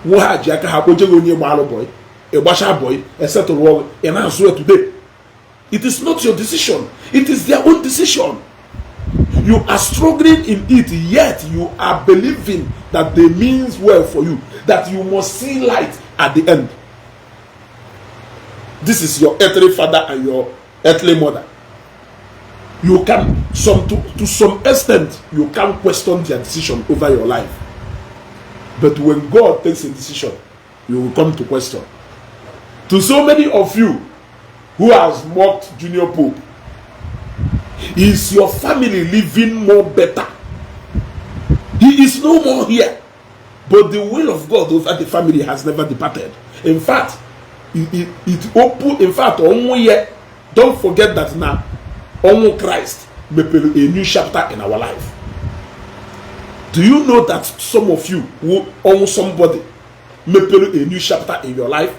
wụ ha ji aka ha kpoje gị onye gbalụ boy, ịgbacha boy, esetụrụ ọgụ, ị na-azụ ya today. It is not your decision, it is their own decision. You are struggling in it, yet you are believing that they means well for you, that you must see light at the end. This is your earthly father and your earthly mother. You can some to some extent, you can question their decision over your life, but when God takes a decision, you will come to question. To so many of you who has mocked Junior Pope, is your family living more better? He is no more here, but the will of God over the family has never departed. In fact, it open, in fact, ọnwụ ya, don't forget that na ọnwụ Christ mepere a new chapter in our life. Do you know that some of you who own somebody mepere a new chapter in your life?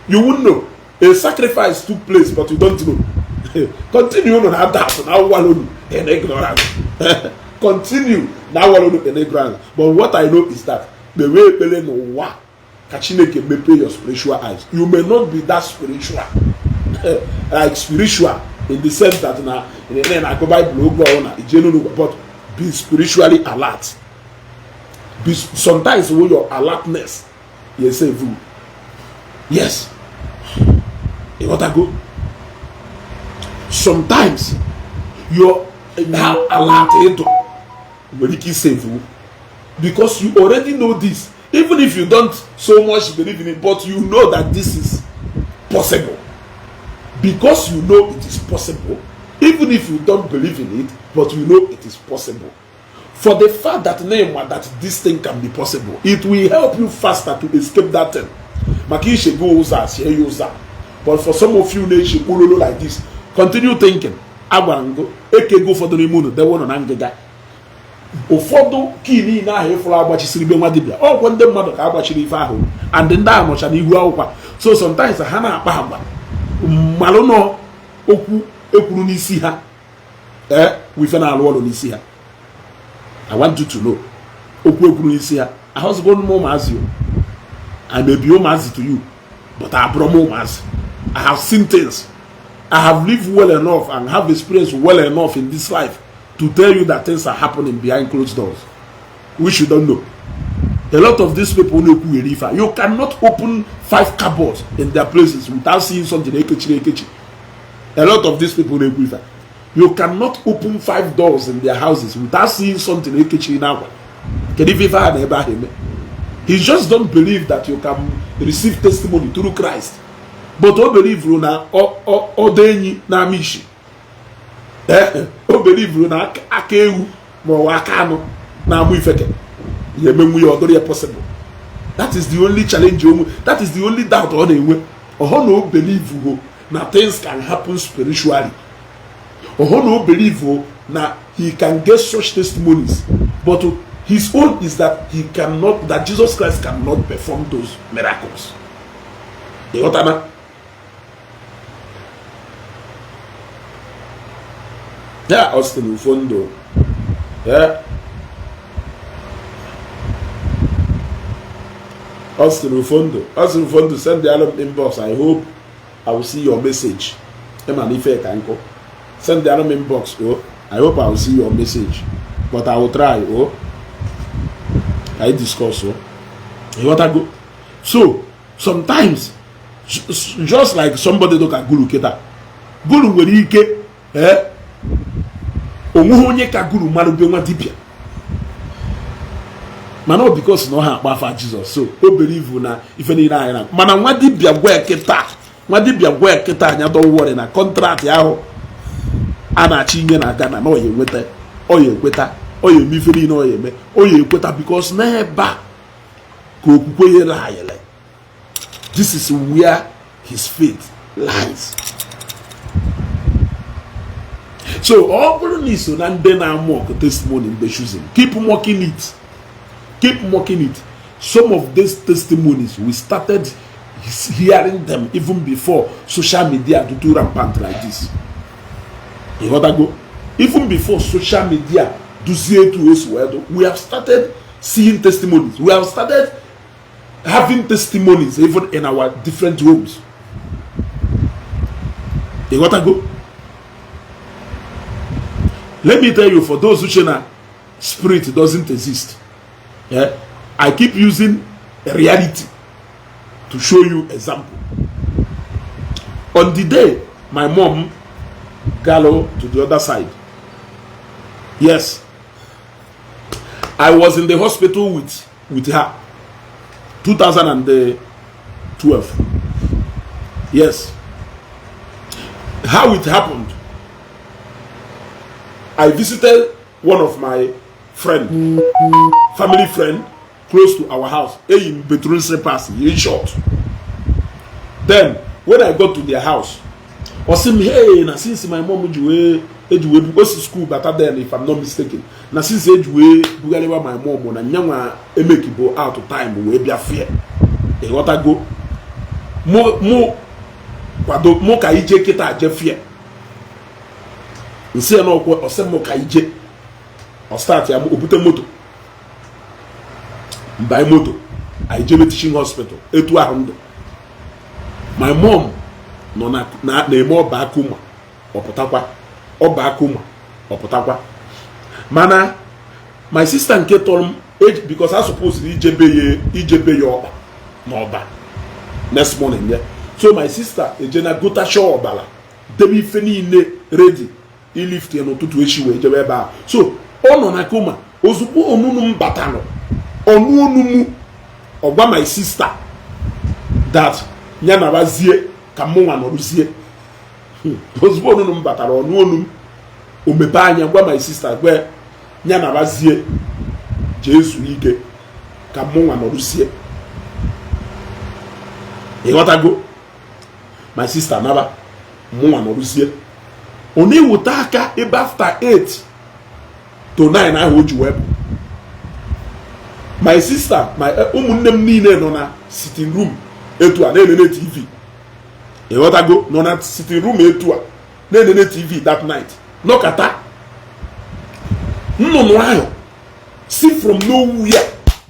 You won't know. A sacrifice took place, but you don't know. Continue na doubt, na wallow in ignorance. Continue na wallow in ignorance. But what I know is that the way ekpere n'ụwa ka Chineke mepee your spiritual eyes. You may not be that spiritual, like spiritual in the sense that na ị na-agụ Bible oge ọbụla ije n'ụlọ, but be spiritually alert. Be sometimes with your alertness, you save you. Yes, you gotta go. Sometimes your how alert ịdụ nwere ike save you, because you already know this. Even if you don't so much believe in it, but you know that this is possible. Because you know it is possible, even if you don't believe in it, but you know it is possible, for the fact that name that this thing can be possible, it will help you faster to escape that thing. Maka ishego ụzọ a sie ya ụzọ a. But for some of you na-eche kpololo like this, continue thinking. Agwara m go ekego ụfọdụ n'ime unu dewe ụnụ na ngịga. Ụfọdụ kii niile ahụ ịfụrụ agbachisiri be nwa dibịa, ọkwa ndị mmadụ ka agbachiri ife ahụ, and ndị ahụ nọcha n'ihu akwụkwọ. So sometimes ha na-akpa agwa mmalụ nọ okwu ekwuru n'isi ha, ee, ife na-alụ ọrụ n'isi ha. I want you to know, okwu ekwuru n'isi ha ahụzigo m ụmụazị o. I may be ụmụazị to you, but abụrụ m ụmụazị. I have seen things. I have lived well enough and have experience well enough in this life to tell you that things are happening behind closed doors, which you don't know. A lot of these people na-ekwugheri ife a, you cannot open five cupboards in their places without seeing something ekechiri ekechi. A lot of these people na-ekwu ife a, you cannot open five doors in their houses without seeing something ekechiri n'akwa. Kedu ife ife ha na ebe ahụ eme? He just don't believe that you can receive testimony through Christ, but o believe na ọdọ enyi na-ama isi, o believe na aka ewu ma ọ bụ aka anụ na-amụ ifeke ya emenwu ya, ọ dụrụ ya possible. That is the only challenge onwe, that is the only doubt ọ na-enwe. Ọhọ na o believe ho na things can happen spiritually, ọhọ na o believe ho na he can get such testimonies, but his own is that he cannot, that Jesus Christ cannot perform those miracles. Ịghọtana ya? Austin Ufondo, yeah. Austin Ufondo, Austin Ufondo, send the album inbox. I hope I will see your message. Ema na ife ka nkụ. Send the album inbox. Oh, I hope I will see your message, but I will try. Oh, I discuss. Oh, ịghọtago? So sometimes, just like somebody dịka Guru kịta, Guru nwere ike, eh, onweghị onye ka Guru mara be nwa dibịa, mana ọ because na ọ ha akpa afa Jizọs, so o believe na ife niile anyị na. Mana nwa dibịa gwa kịta, nwa dibịa gwa kịta, anya dọwọrị na contract ahụ a na-achọ inye na Ghana na ọ ya enweta, ọ ya ekweta, ọ ya eme ife niile ọ ya eme, ọ ya ekweta, because n'ebe a ka okwukwe ya layere. This is where his faith lies. So ọ bụrụ na iso na ndị na-amock testimony ndị Chosen, keep mocking it, keep mocking it. Some of these testimonies, we started hearing them even before social media do too rampant like this. Ịghọtago? Even before social media duzie etu o si wee do, we have started seeing testimonies, we have started having testimonies even in our different homes. Ịghọtago? Let me tell you, for those who say na spirit doesn't exist, yeah, I keep using reality to show you example. On the day my mom gallo to the other side, yes, I was in the hospital with her, 2012. Yes. How it happened: I visited one of my friend, family friend, close to our house. Eyi m bedroom slippers in short. Then when I got to their house, ọ sị m, "Hey, na since my mom ji wee eji wee o si school bata then, if I'm not mistaken, na since eji wee bugharịwa my mom, na nyanwa emekibo out time wee bịa fie." Ịghọtago? Mụ kwado mụ ka ije kịta je fie nsị ya n'ọkwụ. Ọsị mụ ka ije, ọ start ya, o bute moto mbanye moto, anyị jebe teaching hospital. Etu ahụ ndụ my mom nọ na-eme, ọba coma, ọpụtakwa, ọba coma, ọpụtakwa. Mana my sister nke tọrọ m, because I suppose ijebe ya ọkpa n'ọba next morning ya. So my sister eje na gotacha ọbara, debe ife niile ready ilift ya n'ụtụtụ echi wee jebe ebe ahụ. So ọ nọ na coma. Ozugbo onunu m batalụ, ọnụ onu m, ọgwa my sister that ya nabazie ka mụnwa nọrụzie. Ozugbo onunu m batara, ọnụ onu m, o mepe anya, gwa my sister, gwa ya nabazie, jee zuo ike ka mụnwa nọrụzie. Ịghọtago? My sister naba, mụnwa nọrụzie. Ọ na-eweta aka ebe after 8 to 9 ahụ o ji wee bụ my sister, my ụmụnne m niile nọ na sitting room etu a na-elele TV. Ịghọtago? Nọ na sitting room etu a na-elele TV that night. Nọkata, nnụnụ ahụ si from nowhere,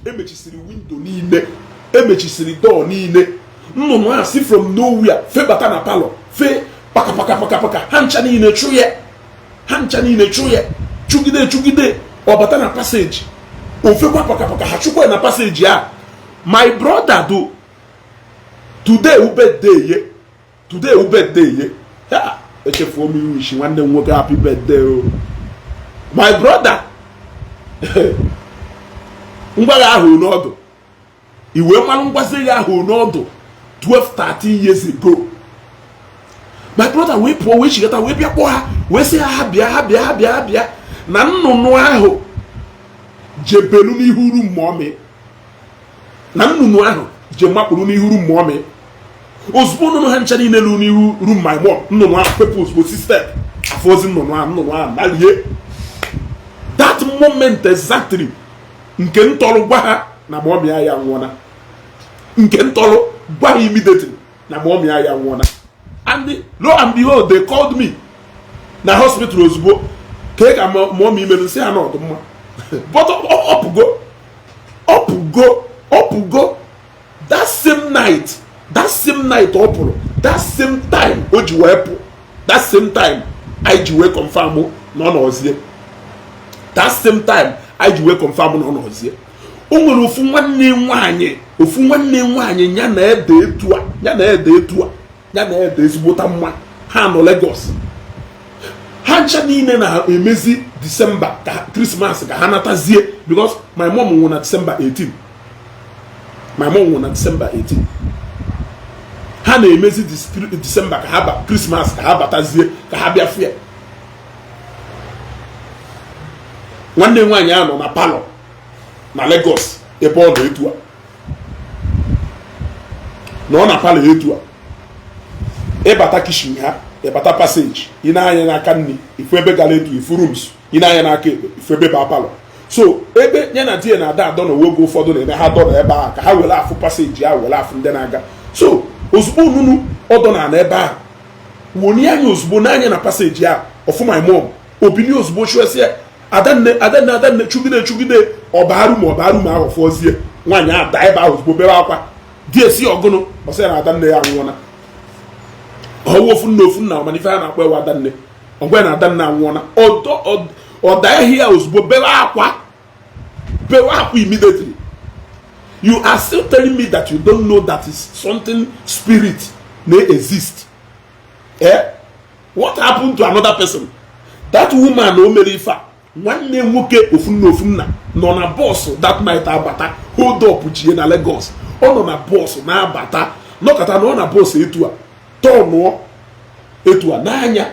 emechisiri window niile, emechisiri door niile, nnụnụ ahụ si from nowhere febata na parlour, fe paka paka paka paka. Ha ncha niile chụ ya, ha ncha niile chụ ya, chụgide chụgide, ọ bata na passage, ofekwa paka paka, ha chụkwa ya na passage a. My brother do today wu birthday ye, today wu birthday ye. Ha echefuo m iwu isi nwanne m nwoke happy birthday o. My brother, ngwa ahụ n'ọdụ iwe mmanụ ngwazi ya ahụ n'ọdụ 12 13 years ago. My brother wee pụọ, wee chigata, wee bịa kpọọ ha, wee sị ha, ha bịa, ha bịa, ha bịa, ha bịa, na nnụnụ ahụ jebelu n'ihu room mommy, na nnụnụ ahụ je makpụrụ n'ihu room mommy. Ozugbo nnụnụ ha ncha niile lu n'ihu room my mom, nnụnụ ahụ fepụ ozugbo, si step afọzi nnụnụ ahụ, nnụnụ ahụ nalie. That moment exactly nke ntọrọ gwa ha na mommy ya nwụọna, nke ntọrọ gwa ha immediately na mommy ya nwụọna. And lo and behold, they called me na hospital ozugbo ka ị ka mommy imerụ, nsị ha na ọdụ mma, but ọpụgo, ọpụgo, ọpụgo. That same night, that same night ọ pụrụ, that same time o ji wee pụ, that same time anyị ji wee confirm na ọ nọzie, that same time anyị ji wee confirm na ọ nọzie. O nwere ofu nwanne nwaanyị, ofu nwanne nwaanyị ya na ede etu a, ya na ede etu a, ya na ede ezigbota mma. Ha nọ Lagos. Ha ncha niile na-emezi December ka Christmas ka ha natazie, because my mom nwụrụ na December 18. My mom nwụrụ na December 18. Ha na-emezi December ka ha ba Christmas ka ha batazie ka ha bịa fịa. Nwanne nwaanyị ahụ nọ na parlour na Lagos ebe ọ nọ etu a, nọ na parlour etu a. Ịbata kitchen ha, ịbata passage, ị na-anya n'aka nri, ifu ebe gara etu, ifu rooms, ị na-anya n'aka ekpe, ifu ebe ba parlour. So ebe ya na di ya na ada adọ na oge ụfọdụ na-eme ha dọ ebe ahụ ka ha were afụ passage ahụ, were afụ ndị na-aga. So Ozugbo onunu ọdọ na ana ebe ahụ, woni anya ozugbo n'anya na passage a, ọfụ my mom obili ozugbo, chụesie adanne, adanne, adanne, chugide chugide, ọbarụ ma ọbarụ ma ahụ fọzie. Nwaanyị ada ebe ahụ ozugbo, bebe akwa di esi ọgụnụ. Ọsị ya na adanne ya anwụọna. Ọwụ ofu nna, ofu nna, mana ife a na-akpọ ewe adanne. Ọgwa na adanne anwụọna, ọda ahịa ozugbo, bebe akwa, bewe akwa. Immediately you are still telling me that you don't know that is something spirit may exist. Eh, what happened to another person? That woman o mere ife a, nwanne nwoke, ofu nna, ofu nna, nọ na bus that night abata. Hold up jie na Lagos, ọ nọ na bus na-abata, nọkọta na ọ na bus etu a, tọnụọ etu a n'anya,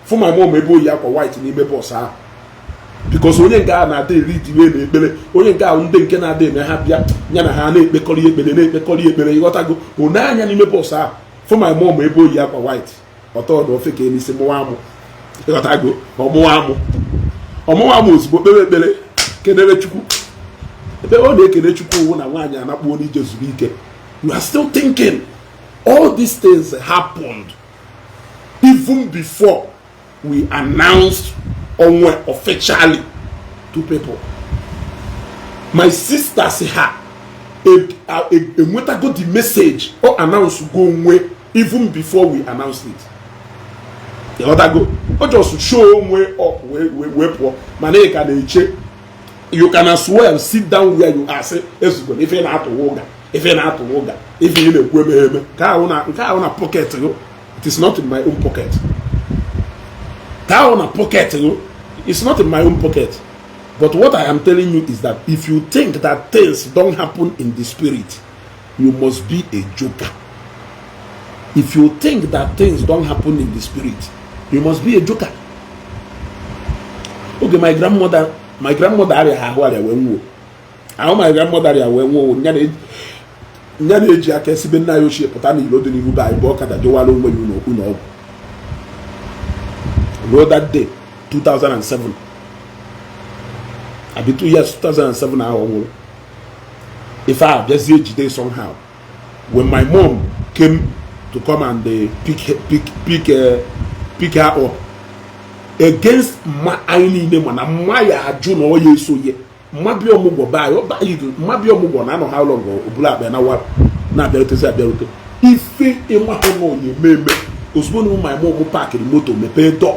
fụ my mom ebe oyi akwa white n'ime bus ahụ, because onye nke ahụ na-ada eri iwe na ekpere, onye nke ahụ ndị nke na-ada eme ha bịa ya na ha na-ekpekọrọ ekpere, na-ekpekọrọ ekpere. Ịghọtago? One anya n'ime bus ahụ, fụ my mom ebe oyi akwa white, ọtọ na ofe ka n'isi mụwa amụ. Ịghọtago? Ọmụwa amụ, ọmụwa amụ ozugbo, kpere ekpere, kedebe Chukwu. Ebe ọ na-ekele Chukwu owu na nwaanyị anakpuo n'ije zuru ike. You are still thinking all these things happened even before we announced onwe officially to people. My sister si ha enwetago the message o announce go onwe even before we announced it. Ịghọtago? O just show onwe up wee pụọ. Mana ị ka na-eche. You can as well sit down where you are, say ezugbo na ife na-atụwa ụga, ife na-atụwa ụga, ife ị na-ekwu emeghe eme. Nke ahụ na pocket gị, it is not in my own pocket. Nke ahụ na pocket gị, it's not in my own pocket. But what I am telling you is that if you think that things don't happen in the spirit, you must be a joker. If you think that things don't happen in the spirit, you must be a joker. Oge my grandmother arịa ahụ, arịa wee nwuo ahụ, my grandmother arịa wee nwuo, nya na-eji aka esibe nna ya ochie pụta n'ilo dị n'ihu be anyị bụ ọkada jewara onwe ya ụlọ ọgwụ ruo that day, 2007 abi 2 years, 2007 ahụ ọ nwụrụ. Ife a bịazie jide somehow. When my mom came to come and pick her up against mma anyị niile, mana mma ya ajụ na ọ ya esonye mma bịa ọmụgwọ be anyị. Ọ baghị mma bịa ọmụgwọ na anọ how long, obula akpa ya na wa na-abịarutezi abịarute ife ịmahụ na onye eme eme ozugbo na my mom parkịrị moto, mepee door,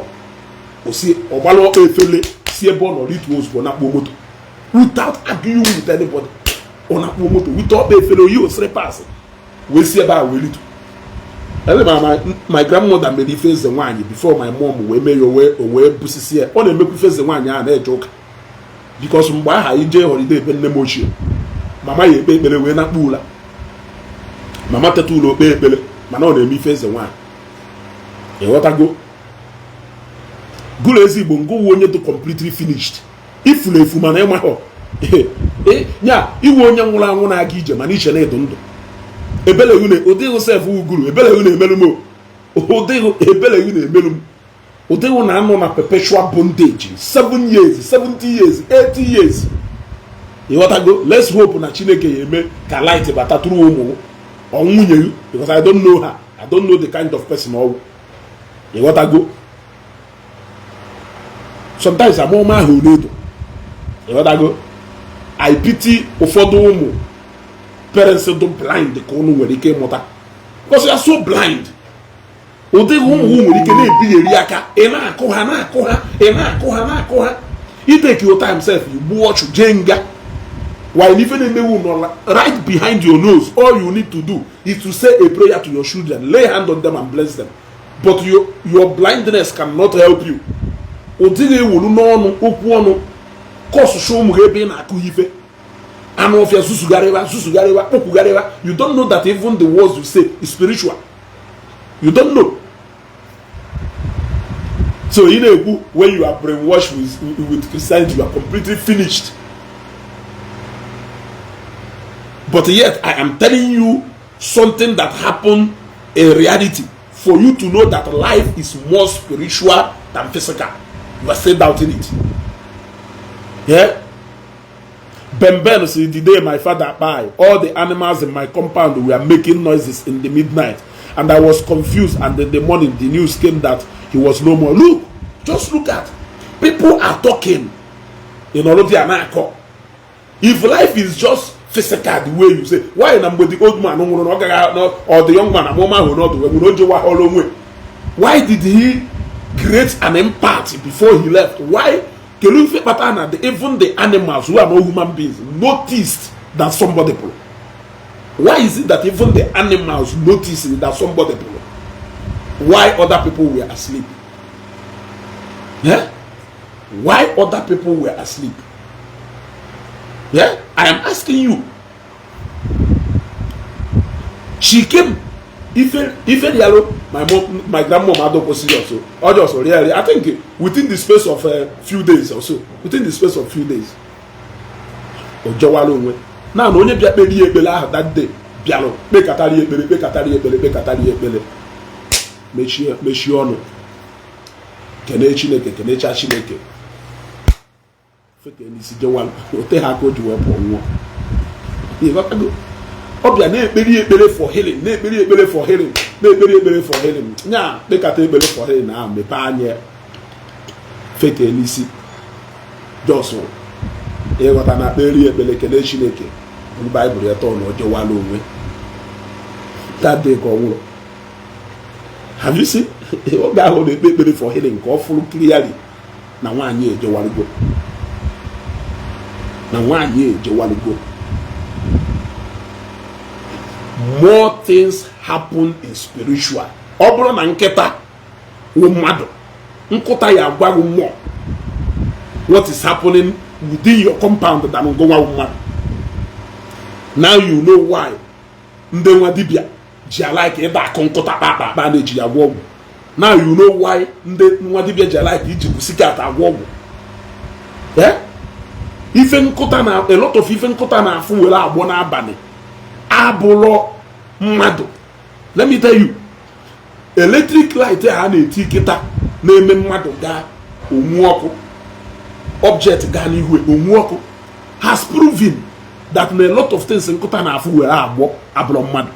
osi ọgbalụ ọkpa efele si ebe ọ nọ rituo ozugbo, na-akpọ moto without arguing with anybody. Ọ na-akpọ moto with ọkpa efele oyi osiri pass wee si ebe a wee ritu ele. Ma my grandmother mere ife eze nwaanyị before my mom wee mee ya, o wee busisi ya. Ọ na-emekwa ife eze nwaanyị ahụ na-eje ụka, because mgbe aha anyị jee holiday ebe nne m ochie, mama ya ekpe ekpere wee nakpu ụla. Mama teta ụlọ, okpe ekpere, mana ọ na-eme ife eze nwaanyị. Ịghọtago? Gụrụ ezigbo ngụwa onye dị completely finished, ifuru efu, mana ịmahọ nya iwe onye nwụrụ anwụ na-aga ije, mana iche na ịdụ ndụ. Ebeleghị na ụdịghị sef uguru, ebeleghị na-emelu m, ụdịghị ebeleghị na-emelu m, ụdịghị na-anọ na perpetual bondage 7 years, 70 years, 80 years. Ịghọtago? Let's hope na Chineke ya eme ka light bata tụrụ ụmụ ọ nwunye gị, because I don't know her, I don't know the kind of person ọwụ. Ịghọtago? Sometimes amụma ahụ n'edo. Ịghọtago? I pity ụfọdụ ụmụ parents dị blind ka ụnụ nwere ike ịmụta, because you are so blind. Ụdịghị ụmụ nwere ike na-ebigheri aka, ị na-akụ ha, na-akụ ha, ị na-akụ ha, na-akụ ha. I take your time sef, igbuo ọchụ jee nga while ife na-emewu nọ right behind your nose. All you need to do is to say a prayer to your children, lay hand on them and bless them, but your blindness cannot help you. Ụdịghị ewuru n'ọnụ okwu ọnụ kọsụsụ ụmụ ha ebe ị na-akụ ife anụ ọfịa, zuzugharịwa, zuzugharịwa, kpọkwugharịwa. You don't know that even the words you say is spiritual. You don't know. So ị na-ekwu, when you are brainwashed with Christianity, you are completely finished. But yet I am telling you something that happened in reality for you to know that life is more spiritual than physical. You are still doubting it. Yeah. Ben Ben say, "The day my father died, all the animals in my compound were making noises in the midnight and I was confused, and in the morning the news came that he was no more." Look, just look at people are talking in Olodi na-akọ. If life is just physical the way you say, why na mgbe the old man nwụrụ na ọ gaghị, or the young man amụma ahụ n'ọdụ wee nwere o jewa onwe? Why did he create an impact before he left? Why? Kedu ife kpatara na even the animals who are not human beings noticed that somebody pụrụ? Why is it that even the animals noticed that somebody pụrụ? Why other people were asleep? Yeah? Why other people were asleep? Yeah, I am asking you. She came, ife ife yalo. My mom, my grandmom adoko serious o. Ọ just really, I think within the space of a few days or so, within the space of few days, o jewara onwe na na onye bịa kpere ya ekpere ahụ that day bịarụ kpekatara ya ekpere, kpekatara ya ekpere, kpekatara ya ekpere, mechie mechie ọnụ, kene Chineke, kenecha Chineke, feke n'isi, jewara ote ha aka o ji wee pụọ nwụọ. Ịghọtago? Ọ bịa na-ekperi ekpere for healing, na-ekperi ekpere for healing, na-ekperi ekpere for healing, nya kpekata ekpere for healing ahụ, mepee anya, feke n'isi, just ịghọta na kperi ekpere, kene Chineke, buru Baịbụl ya tọọ na o jewala onwe. That day ka ọ nwụrụ. Have you seen? Oge ahụ na-ekpe ekpere for healing ka ọ fụrụ clearly na nwaanyị ejewalugo, na nwaanyị ejewalugo. More things happen in spiritual. Ọ bụrụ na nkịta wụ mmadụ, nkụta ya agwa gị more what is happening within your compound than ngụnwa wụ mmadụ. Now you know why ndị nwa dibịa ji alike ịda akụ nkụta kpakpa akpa na-eji ya agwọ ọgwụ. Now you know why ndị nwa dibịa ji alike iji pussycat agwọ ọgwụ. Eh? Ife nkụta na a lot of ife nkụta na-afụ were agbọ n'abalị abụrọ mmadụ. Let me tell you, electric light a na-eti kịta na-eme mmadụ gaa onwu ọkụ, object gaa n'ihu onwu ọkụ, has proven that na a lot of things nkụta na-afụ were agbọ abụrọ mmadụ,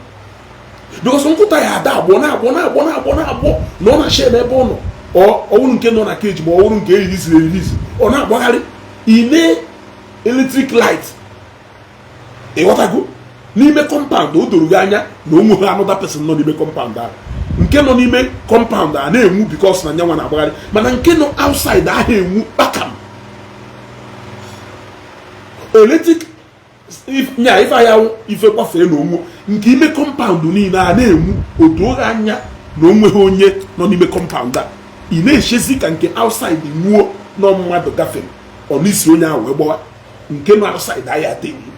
because nkụta ya ada agbọ na-agbọ na-agbọ na-agbọ na-agbọ na ọ na-ashe n'ebe ọ nọ, ọwụrụ nke nọ na cage ma ọwụrụ nke eyiriziri eririzi, ọ na-agbagharị ine electric light. Ịghọtago? N'ime compound, o doro gị anya na o nweghị another person nọ n'ime compound ahụ. Nke nọ n'ime compound a na-enwu because na nyanwa na-agbagharị, mana nke nọ outside ahụ enwu kpakam. Electric nya ife ahịa ife gbafee na onwu nke ime compound niile a na-enwu, otu oge anya na onweghị onye nọ n'ime compound a, ị na-echezi ka nke outside nwuo nọ mmadụ gafere, ọ n'isi onye ahụ wee gbawa. Nke nọ outside ahịa adịghị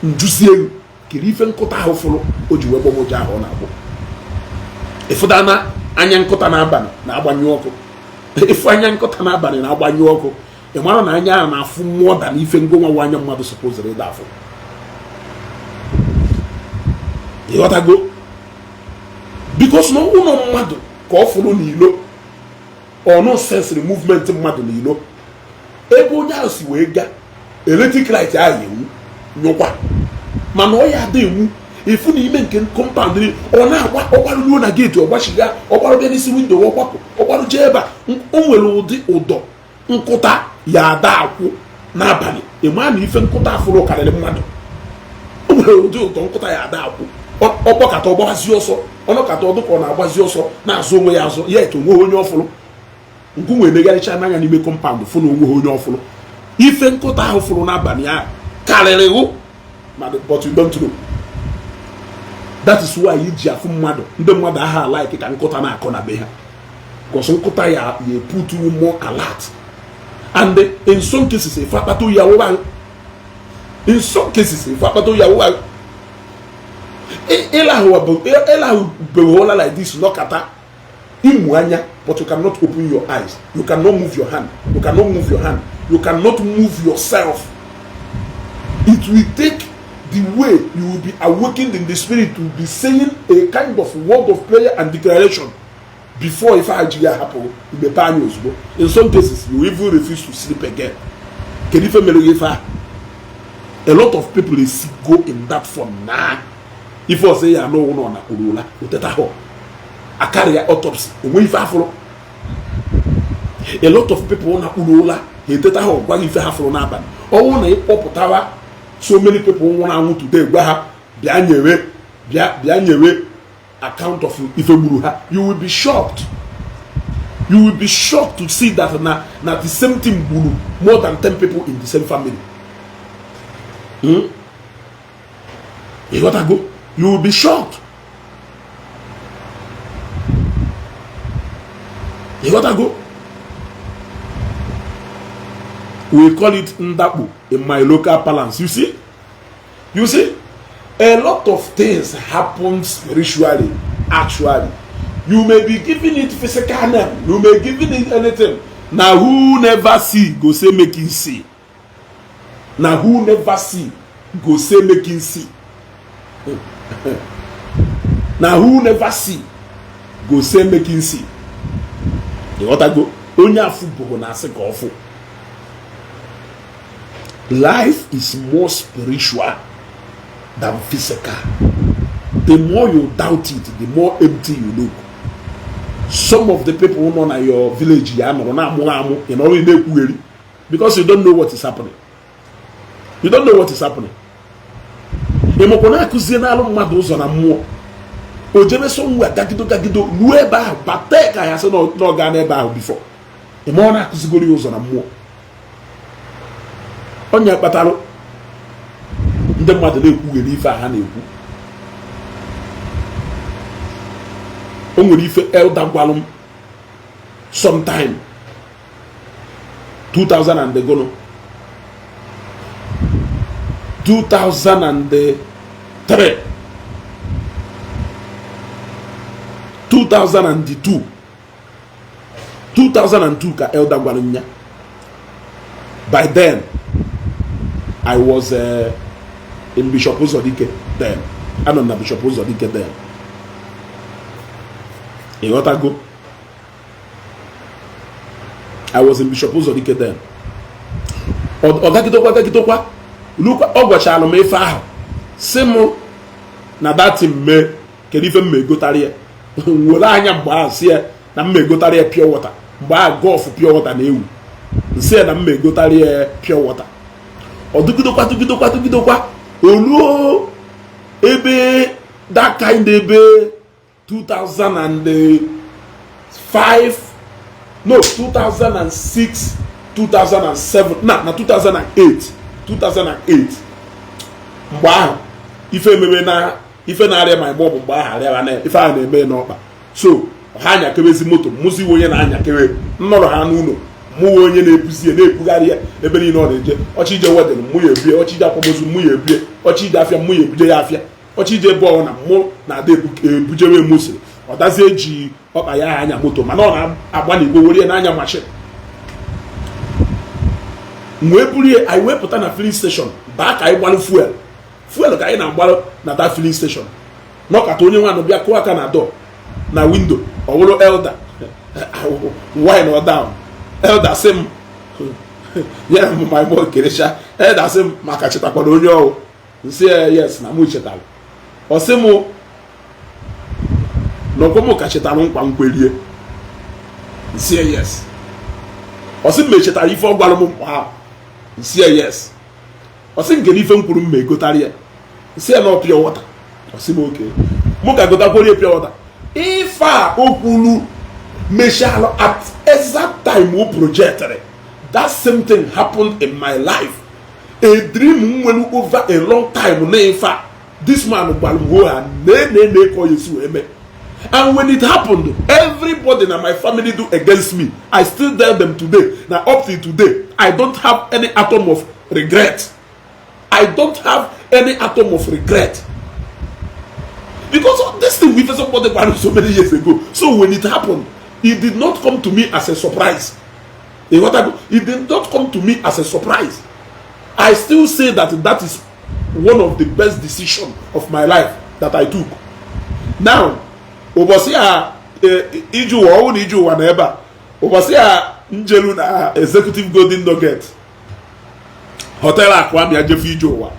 njusi elu. Kiri ife nkụta ahụ fụrụ o ji wee gbọm ụjọ ahụ ọ na-agbọ. Ịfụda na anya nkụta n'abalị na-agbanyụ ọkụ, ịfụ anya nkụta n'abalị na-agbanyụ ọkụ, ị mara na anya ahụ na-afụ mmụọ da na ife ngụnwa anya mmadụ supposed ịda afụ. Ịghọtago? Because na ụlọ mmadụ ka ọ fụrụ n'ilo, ọnụ sensịrị movement mmadụ n'ilo ebe onye ahụ si wee gaa, electric light ahụ enwu nyụkwa, mana ọ ya ada enwu. Efu na ime nke compound ọ na-agba, ọgbaruo na gate, ọgbachiga, ọgbarụ bịa n'isi window, ọgbapụ, ọgbarụ jee ebe a. O nwere ụdị ụdọ nkụta ya ada akwụ n'abalị, ịma na ife nkụta afụrụ karịrị mmadụ. O nwere ụdị ụdọ nkụta ya ada akwụ, ọgbakọta ọgbazi ọsọ, ọnọkata ọdụ ka ọ na-agbazi ọsọ na-azụ onwe ya azụ ya eto onweghị onye ọfụrụ. Nkụ nwere megharịcha n'anya n'ime compound, fụ na onweghị onye ọfụrụ. Ife nkụta ahụ fụrụ n'abalị ahụ karịrị hụ, but you don't know. That is why iji afụ mmadụ, ndị mmadụ aha like ka nkụta na-akọ na be ha, because nkụta ya ya put you more alert, and in some cases ife akpata oyi awụwa. In some cases ife akpata oyi awụwa. Ịlahụ bewụla like this, nọkata ịmụ anya, but you cannot open your eyes, you cannot move your hand, you cannot move your hand, you cannot move yourself. It will take the way you will be awakened in the spirit to be saying a kind of word of prayer and declaration before ife ajighị ahapụ imepe anya ozugbo. In some cases you even refuse to sleep again. Kedu ife mere gị ife ahụ? A lot of people is go in that form na ife ọzọ ya anụ ụlọ na kwuru ụla oteta hụ akarị ya autopsy onwe ife afụrụ. A lot of people na kwuru ụla ha eteta ha gwa ife ha fụrụ n'abalị. Ọnwụ na ịkpọpụtawa so many people nwụrụ anwụ today, gwa ha bịa nyewe, bịa nyewe account of ife gburu ha, you will be shocked. You will be shocked to see that na the same thing gburu more than 10 people in the same family. You gotta go. You will be shocked. You gotta go. We call it ndakpo in my local parlance. You see? You see? A lot of things happen spiritually, actually. You may be giving it physical name. You may giving it anything. Now who never see, go say make him see. Now who never see, go say make him see. Now who never see, go say make him see. You gotta go. Onye afu bụ na asị ka ọfụ. Life is more spiritual than physical. The more you doubt it, the more empty you look. Some of the people nọ na your village ya nọrọ na-amụ amụ ị nọrọ ị na-ekwugheri because you don't know what is happening. You don't know what is happening. Ị makwa na-akụzie n'alụ mmadụ ụzọ na mmụọ o jebe somewhere gagido gagido ruo ebe ahụ bata ka ya sị na ọ gaa n'ebe ahụ before. Ị ma ọ na-akụzigoro ya ụzọ na mmụọ. Onye kpatara ndị mmadụ na-ekwugheri ife a ha na-ekwu. O nwere ife elder gwalụ m sometime 2000 and gono 2003 2002 2002 ka elder gwalụ m ya. By then I was in Bishop Uzodike then. Anọ na Bishop Uzodike then. Ịghọtago? I was in Bishop Uzodike then. Ọ gagidokwa gagidokwa lukwa ọ gwachalụ m ife ahụ sị m na datin mee kedu ife m ma egotara ya. Were anya mgbe ahụ si ya na m ma egotara ya pure water. Mgbe ahụ Gulf pure water na-ewu. Nsị ya na m ma egotara ya pure water. Ọ dụgidokwa dụgidokwa dụgidokwa oluo ebe that kind ebe 2005 no 2006 2007 na 2008 2008 mgbe ahụ ife ememe na ife na-arịa ma mgbe ọ bụ mgbe ahụ arịara na ife ahụ na-eme n'ọkpa. So ha anyakewezi moto mụzi onye na-anyakewe nnọrọ ha n'ụlọ mụwe onye na-ebuzi ya na-ebugharị ya ebe niile ọ na-eje. Ọchị ije wedding mụ ya ebie, ọchị ije akwamozu mụ ya ebie, ọchị ije afịa mụ ya ebuje ya afịa, ọchị ije ebe ọ na mụ na-ada ebujewe emosiri. Ọ dazie eji ọkpa ya anya moto mana ọ na-agba n'igwe were ya n'anya machine. Wee buru ya anyị wee pụta na filling station baa ka anyị gbalụ fuel fuel ka anyị na-agbalụ na that filling station. Nọkata onye nwanụ bịa kụọ aka na door na window ọ wụrụ elder wine ọ down. Elder sị m ya m ma mụ kerecha. Elder sị m maka chetakwara onye ọwụ. Nsị ya yes na mụ chetara. Ọ sị m n'ọkwa m ka chetara nkwa nkwerie. Nsị ya yes. Ọ sị m echetara ife ọ gwara m mkpa ahụ. Nsị ya yes. Ọ sị m kedu ife m kwuru m ma egotara ya. Nsị ya na ọ pure water. Ọ sị m oke mụ ka gotakwara pure water. Ife a o kwuru mechalụ at exact time o projected. That same thing happened in my life. A dream nwere over a long time na ife a this man gwara m hoo ha na ka ọ esi wee mee. And when it happened, everybody in my family do against me. I still tell them today. Now up till today, I don't have any atom of regret. I don't have any atom of regret. Because this thing we somebody so many years ago. So when it happened, it did not come to me as a surprise. It did not come to me as a surprise. I still say that that is one of the best decisions of my life that I took. Now, ụbọchị a ije ụwa ọwụ na ije ụwa na ebe a ụbọchị a njelu na Executive Golden Nugget Hotel Akwamia jefe ije ụwa.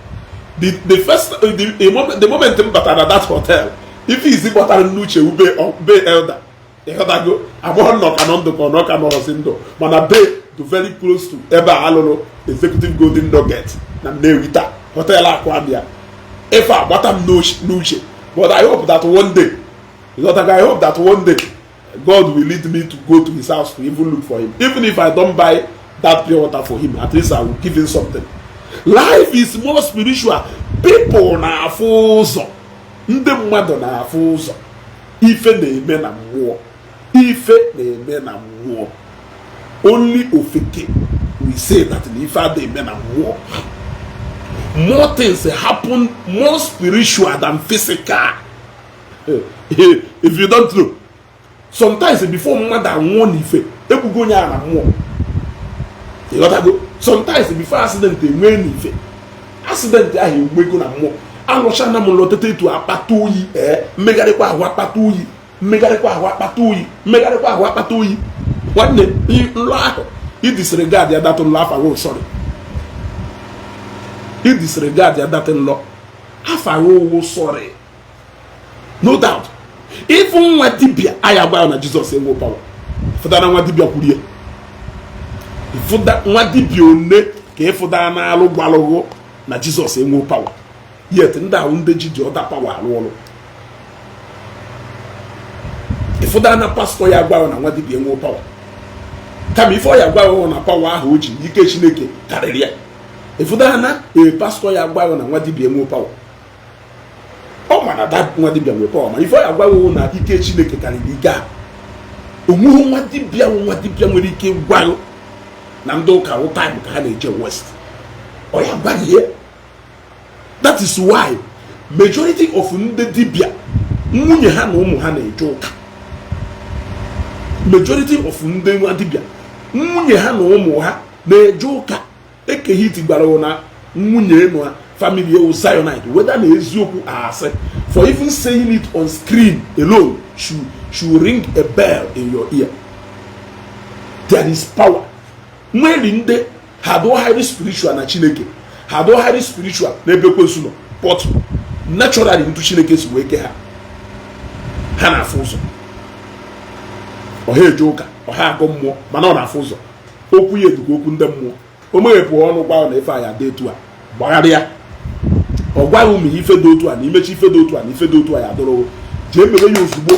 The first the moment m batara na that hotel, ife izi gbatara n'uche ube be elder, ịghọtago? Agbọghọ nọ ka nọ ndụ ka ọ nọ ka nọrọzi ndụ, mana be do very close to ebe a alụrụ Executive Golden Nugget na Nnewi taa, Hotel Akwamia. Ife agbata m n'uche, but I hope that one day, ịghọtago, I hope that one day God will lead me to go to his house to even look for him. Even if I don't buy that pure water for him, at least I will give him something. Life is more spiritual. People na-afụ ụzọ, ndị mmadụ na-afụ ụzọ. Ife na-eme na mmụọ, ife na-eme na mmụọ. Only ofeke we say that na ife adịghị eme na mmụọ. More things happen more spiritual than physical. If you don't know, sometimes before mmadụ anwụọ n'ife, egbugo onye a na mmụọ, ịghọtago? Sometimes before accident enwee n'ife, accident ahụ enwego na mmụọ. Alụchana m lọteta etu akpata oyi, ee, mmegharịkwa ahụ akpata oyi, mmegharịkwa ahụ akpata oyi, mmegharịkwa ahụ akpata oyi. Nwanne, nlọ ahụ i disregard ya, that nlọ afaghị. Sorry, i disregard ya, that nlọ afaghị owu. Sorry, no doubt. Ịfụ nwa dibịa aya gwa na Jizọs enwe power, fụdara nwa dibịa kwurie. Ịfụda nwa dibịa one ka ịfụda na-alụ gwalụghụ na Jizọs enwe power, yet ndị ahụ ndị ji dị ọda power arụ ọrụ. Ịfụda na pastọ ya gwa na nwa dibịa enwe power, kama ife ọ ya gwa na power ahụ o ji ike Chineke karịrị ya. Ịfụda na ee pastọ ya gwa na nwa dibịa enwe power, ọ ma na that nwa dibịa nwere power, ma ife ọ ya gwa na ike Chineke karịrị ike a. Onweghị nwa dibịa, nwa dibịa nwere ike gwa na ndị ụka wụ time ka ha na-eje west, ọ ya gwaghị ihe. That is why majority of ndị dibịa, nwunye ha na ụmụ ha na-eje ụka. Majority of ndị nwa dibịa, nwunye ha na ụmụ ha na-eje ụka. Ekehiti gwara na nwunye na family ewu Zionite, whether na eziokwu asị, for even saying it on screen alone should ring a bell in your ear. There is power. Nweri ndị ha do highly spiritual na Chineke, ha do highly spiritual n'ebe ekwensu nọ, but naturally ntụ Chineke si wee ke ha, ha na-afụ ụzọ. Ọha eje ụka, ọha agụ mmụọ, mana ọ na-afụ ụzọ. Okwu ya eduka okwu ndị mmụọ. O meghepụ ọnụ gwa na ife a ya dị etu a, gbagharịa. Ọ gwaghị ụmụ ife dị otu a na imechi ife dị otu a na ife dị otu a ya dọrọ. Jee mewe ya ozugbo,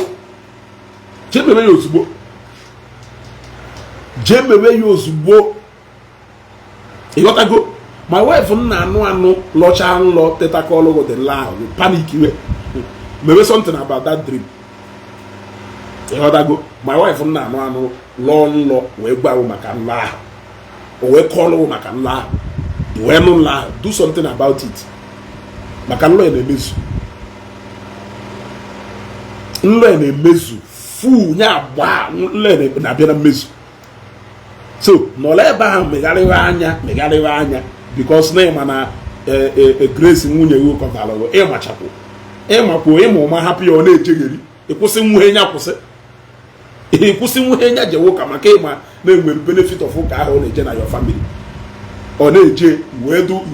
jee mewe ya ozugbo, jee mewe ya ozugbo, ịghọtago? My wife m na-anụ anụ lọcha nlọ tetakọlụgụ dị nlọ ahụ, panic we mewe something about that dream, ịghọtago? My wife m na-anụ anụ lọọ nlọ wee gwa maka nlọ ahụ, o wee kọọlụ maka nlọ ahụ, wee nụ nlọ ahụ, do something about it, maka nlọ ya na-emezu, nlọ ya na-emezu fu nya agba, nlọ ya na-abịa na mmezu. So nọrọ ebe ahụ, megharịwa anya, megharịwa anya, because na ịma na Grace nwunye gị kọtara, ịmachapụ, ịmakwuo ịma ụma hapụ ya, ọ na-ejegheri. Ịkwụsị nwuhe nya, kwụsị, ịkwụsị nwuhe nya jewe ụka, maka ịma na-enwere benefit of ụka ahụ ọ na-eje na your family. Ọ na-eje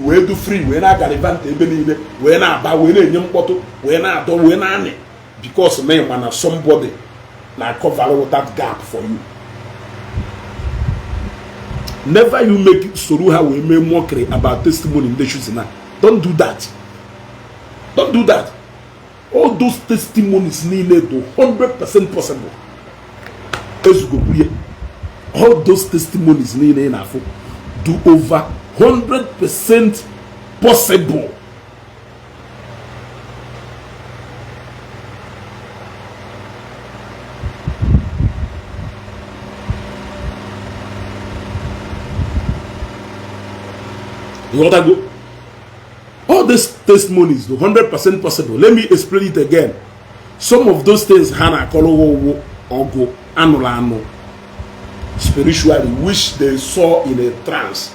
wee du free, wee na-agarivanta ebe niile, wee na-aba, wee na-enye mkpọtụ, wee na-adọ, wee na-anị, because na ịma na somebody na cover that gap for you. Never you make soro ha wee mee mockery about testimony ndị choosing na. Don't do that, don't do that. All those testimonies niile do 100% possible. Ezugokwurie all those testimonies niile ị na-afụ do over 100% possible. Ịghọtago? All these testimonies do 100% possible. Let me explain it again. Some of those things ha na-akọrọ ụwụ ọgụ anụrụ anụ spiritually, which they saw in a trance.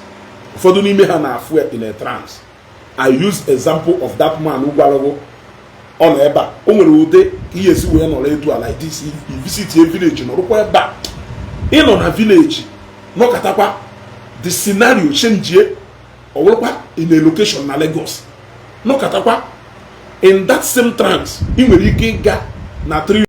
Ụfọdụ n'ime ha na-afụ in a trance. I use example of that man gwarago ọ nọ ebe a, o nwere ụdị ka ihe esi wee nọrọ etu a like this. I visit a village, nọrọkwa ebe a, ị nọ na village, nọkatakwa, the scenario change. Ọ bụrụkwa in a location na Lagos, nọkatakwa in that same trance, ị nwere ike ịga na three